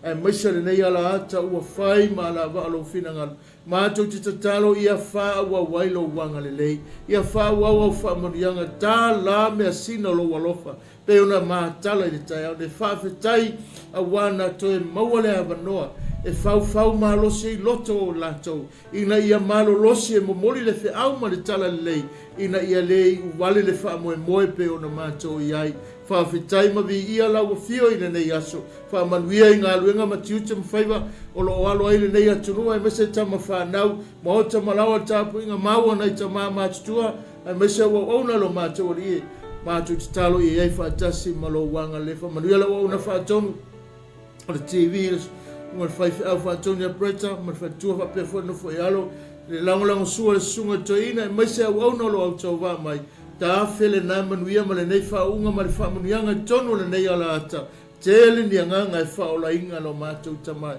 aemaise lenei alaata ua fai ma alavaa lou finagalo. Matou te tatalo ia faaauau ai lou agalelei, ia faaauau au faamanuiaga, ta la measina o lou alofa, pei ona matala i le taeao nei. Faafetai aua na toe maua le avanoa e faufau malosi ai loto o latou, ina ia malolosi e momoli le feau ma le talalelei, ina ia le iu vale le faamoemoe pei ona matou i ai. Faafetai ma viia lau Afio i lenei aso. Faamanuia i galuega ma tiute ma faiva o lo o alo ai lenei atunuu aemaise tama fanau, maota ma laoa le tapuaiga mau a nai tama matutua aemaise auauauna a lo matou Alii e matou tatalo ia i ai faatasi ma lou agalelei. Faamanuia lau auauna faatonu o le TV, le susuga i le faifeau faatonu ia Bretta ma le faletua faapea foi le nofo i alo, le lagolagosua i le susuga i le toeaina aemaise auauna o lo o autauvaa mai. Taafe lena manuia ma lenei faauuga ma le faamanuiaga i totonu o lenei alaata. Tele ni agaga e faaolaina lo matou Tama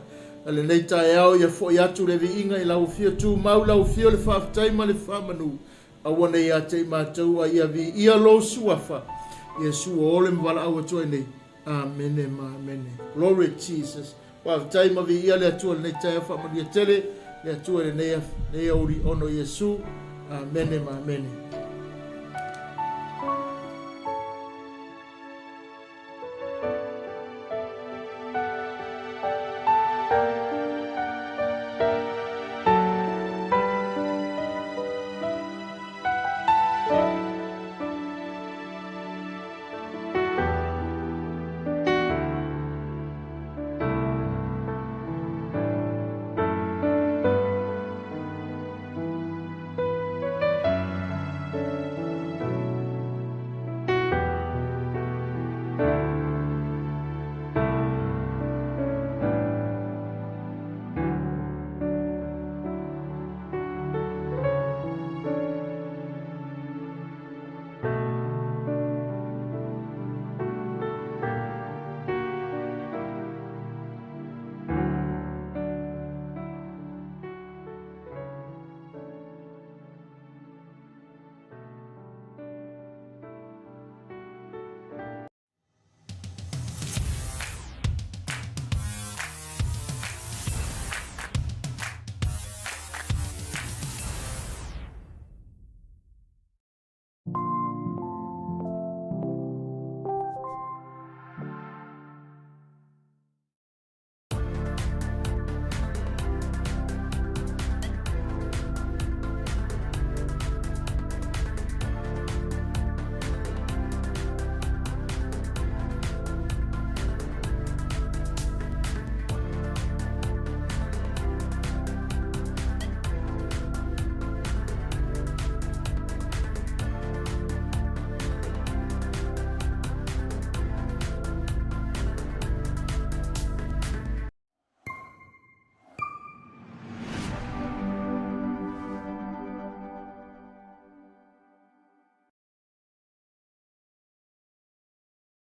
i lenei taeao ia foi atu le viiga i lau Afio tumau lau Afio le faafetai ma le faamanu aua nei ia te i matou a ia viia lou Suafa Iesu o ole ma valaau atu ai nei. Amene ma amene. Glory Jesus. Faafetai ma viia le Atua i lenei taeao faamanuia tele le Atua i lenei aoauli ono Iesu. Amene ma amene.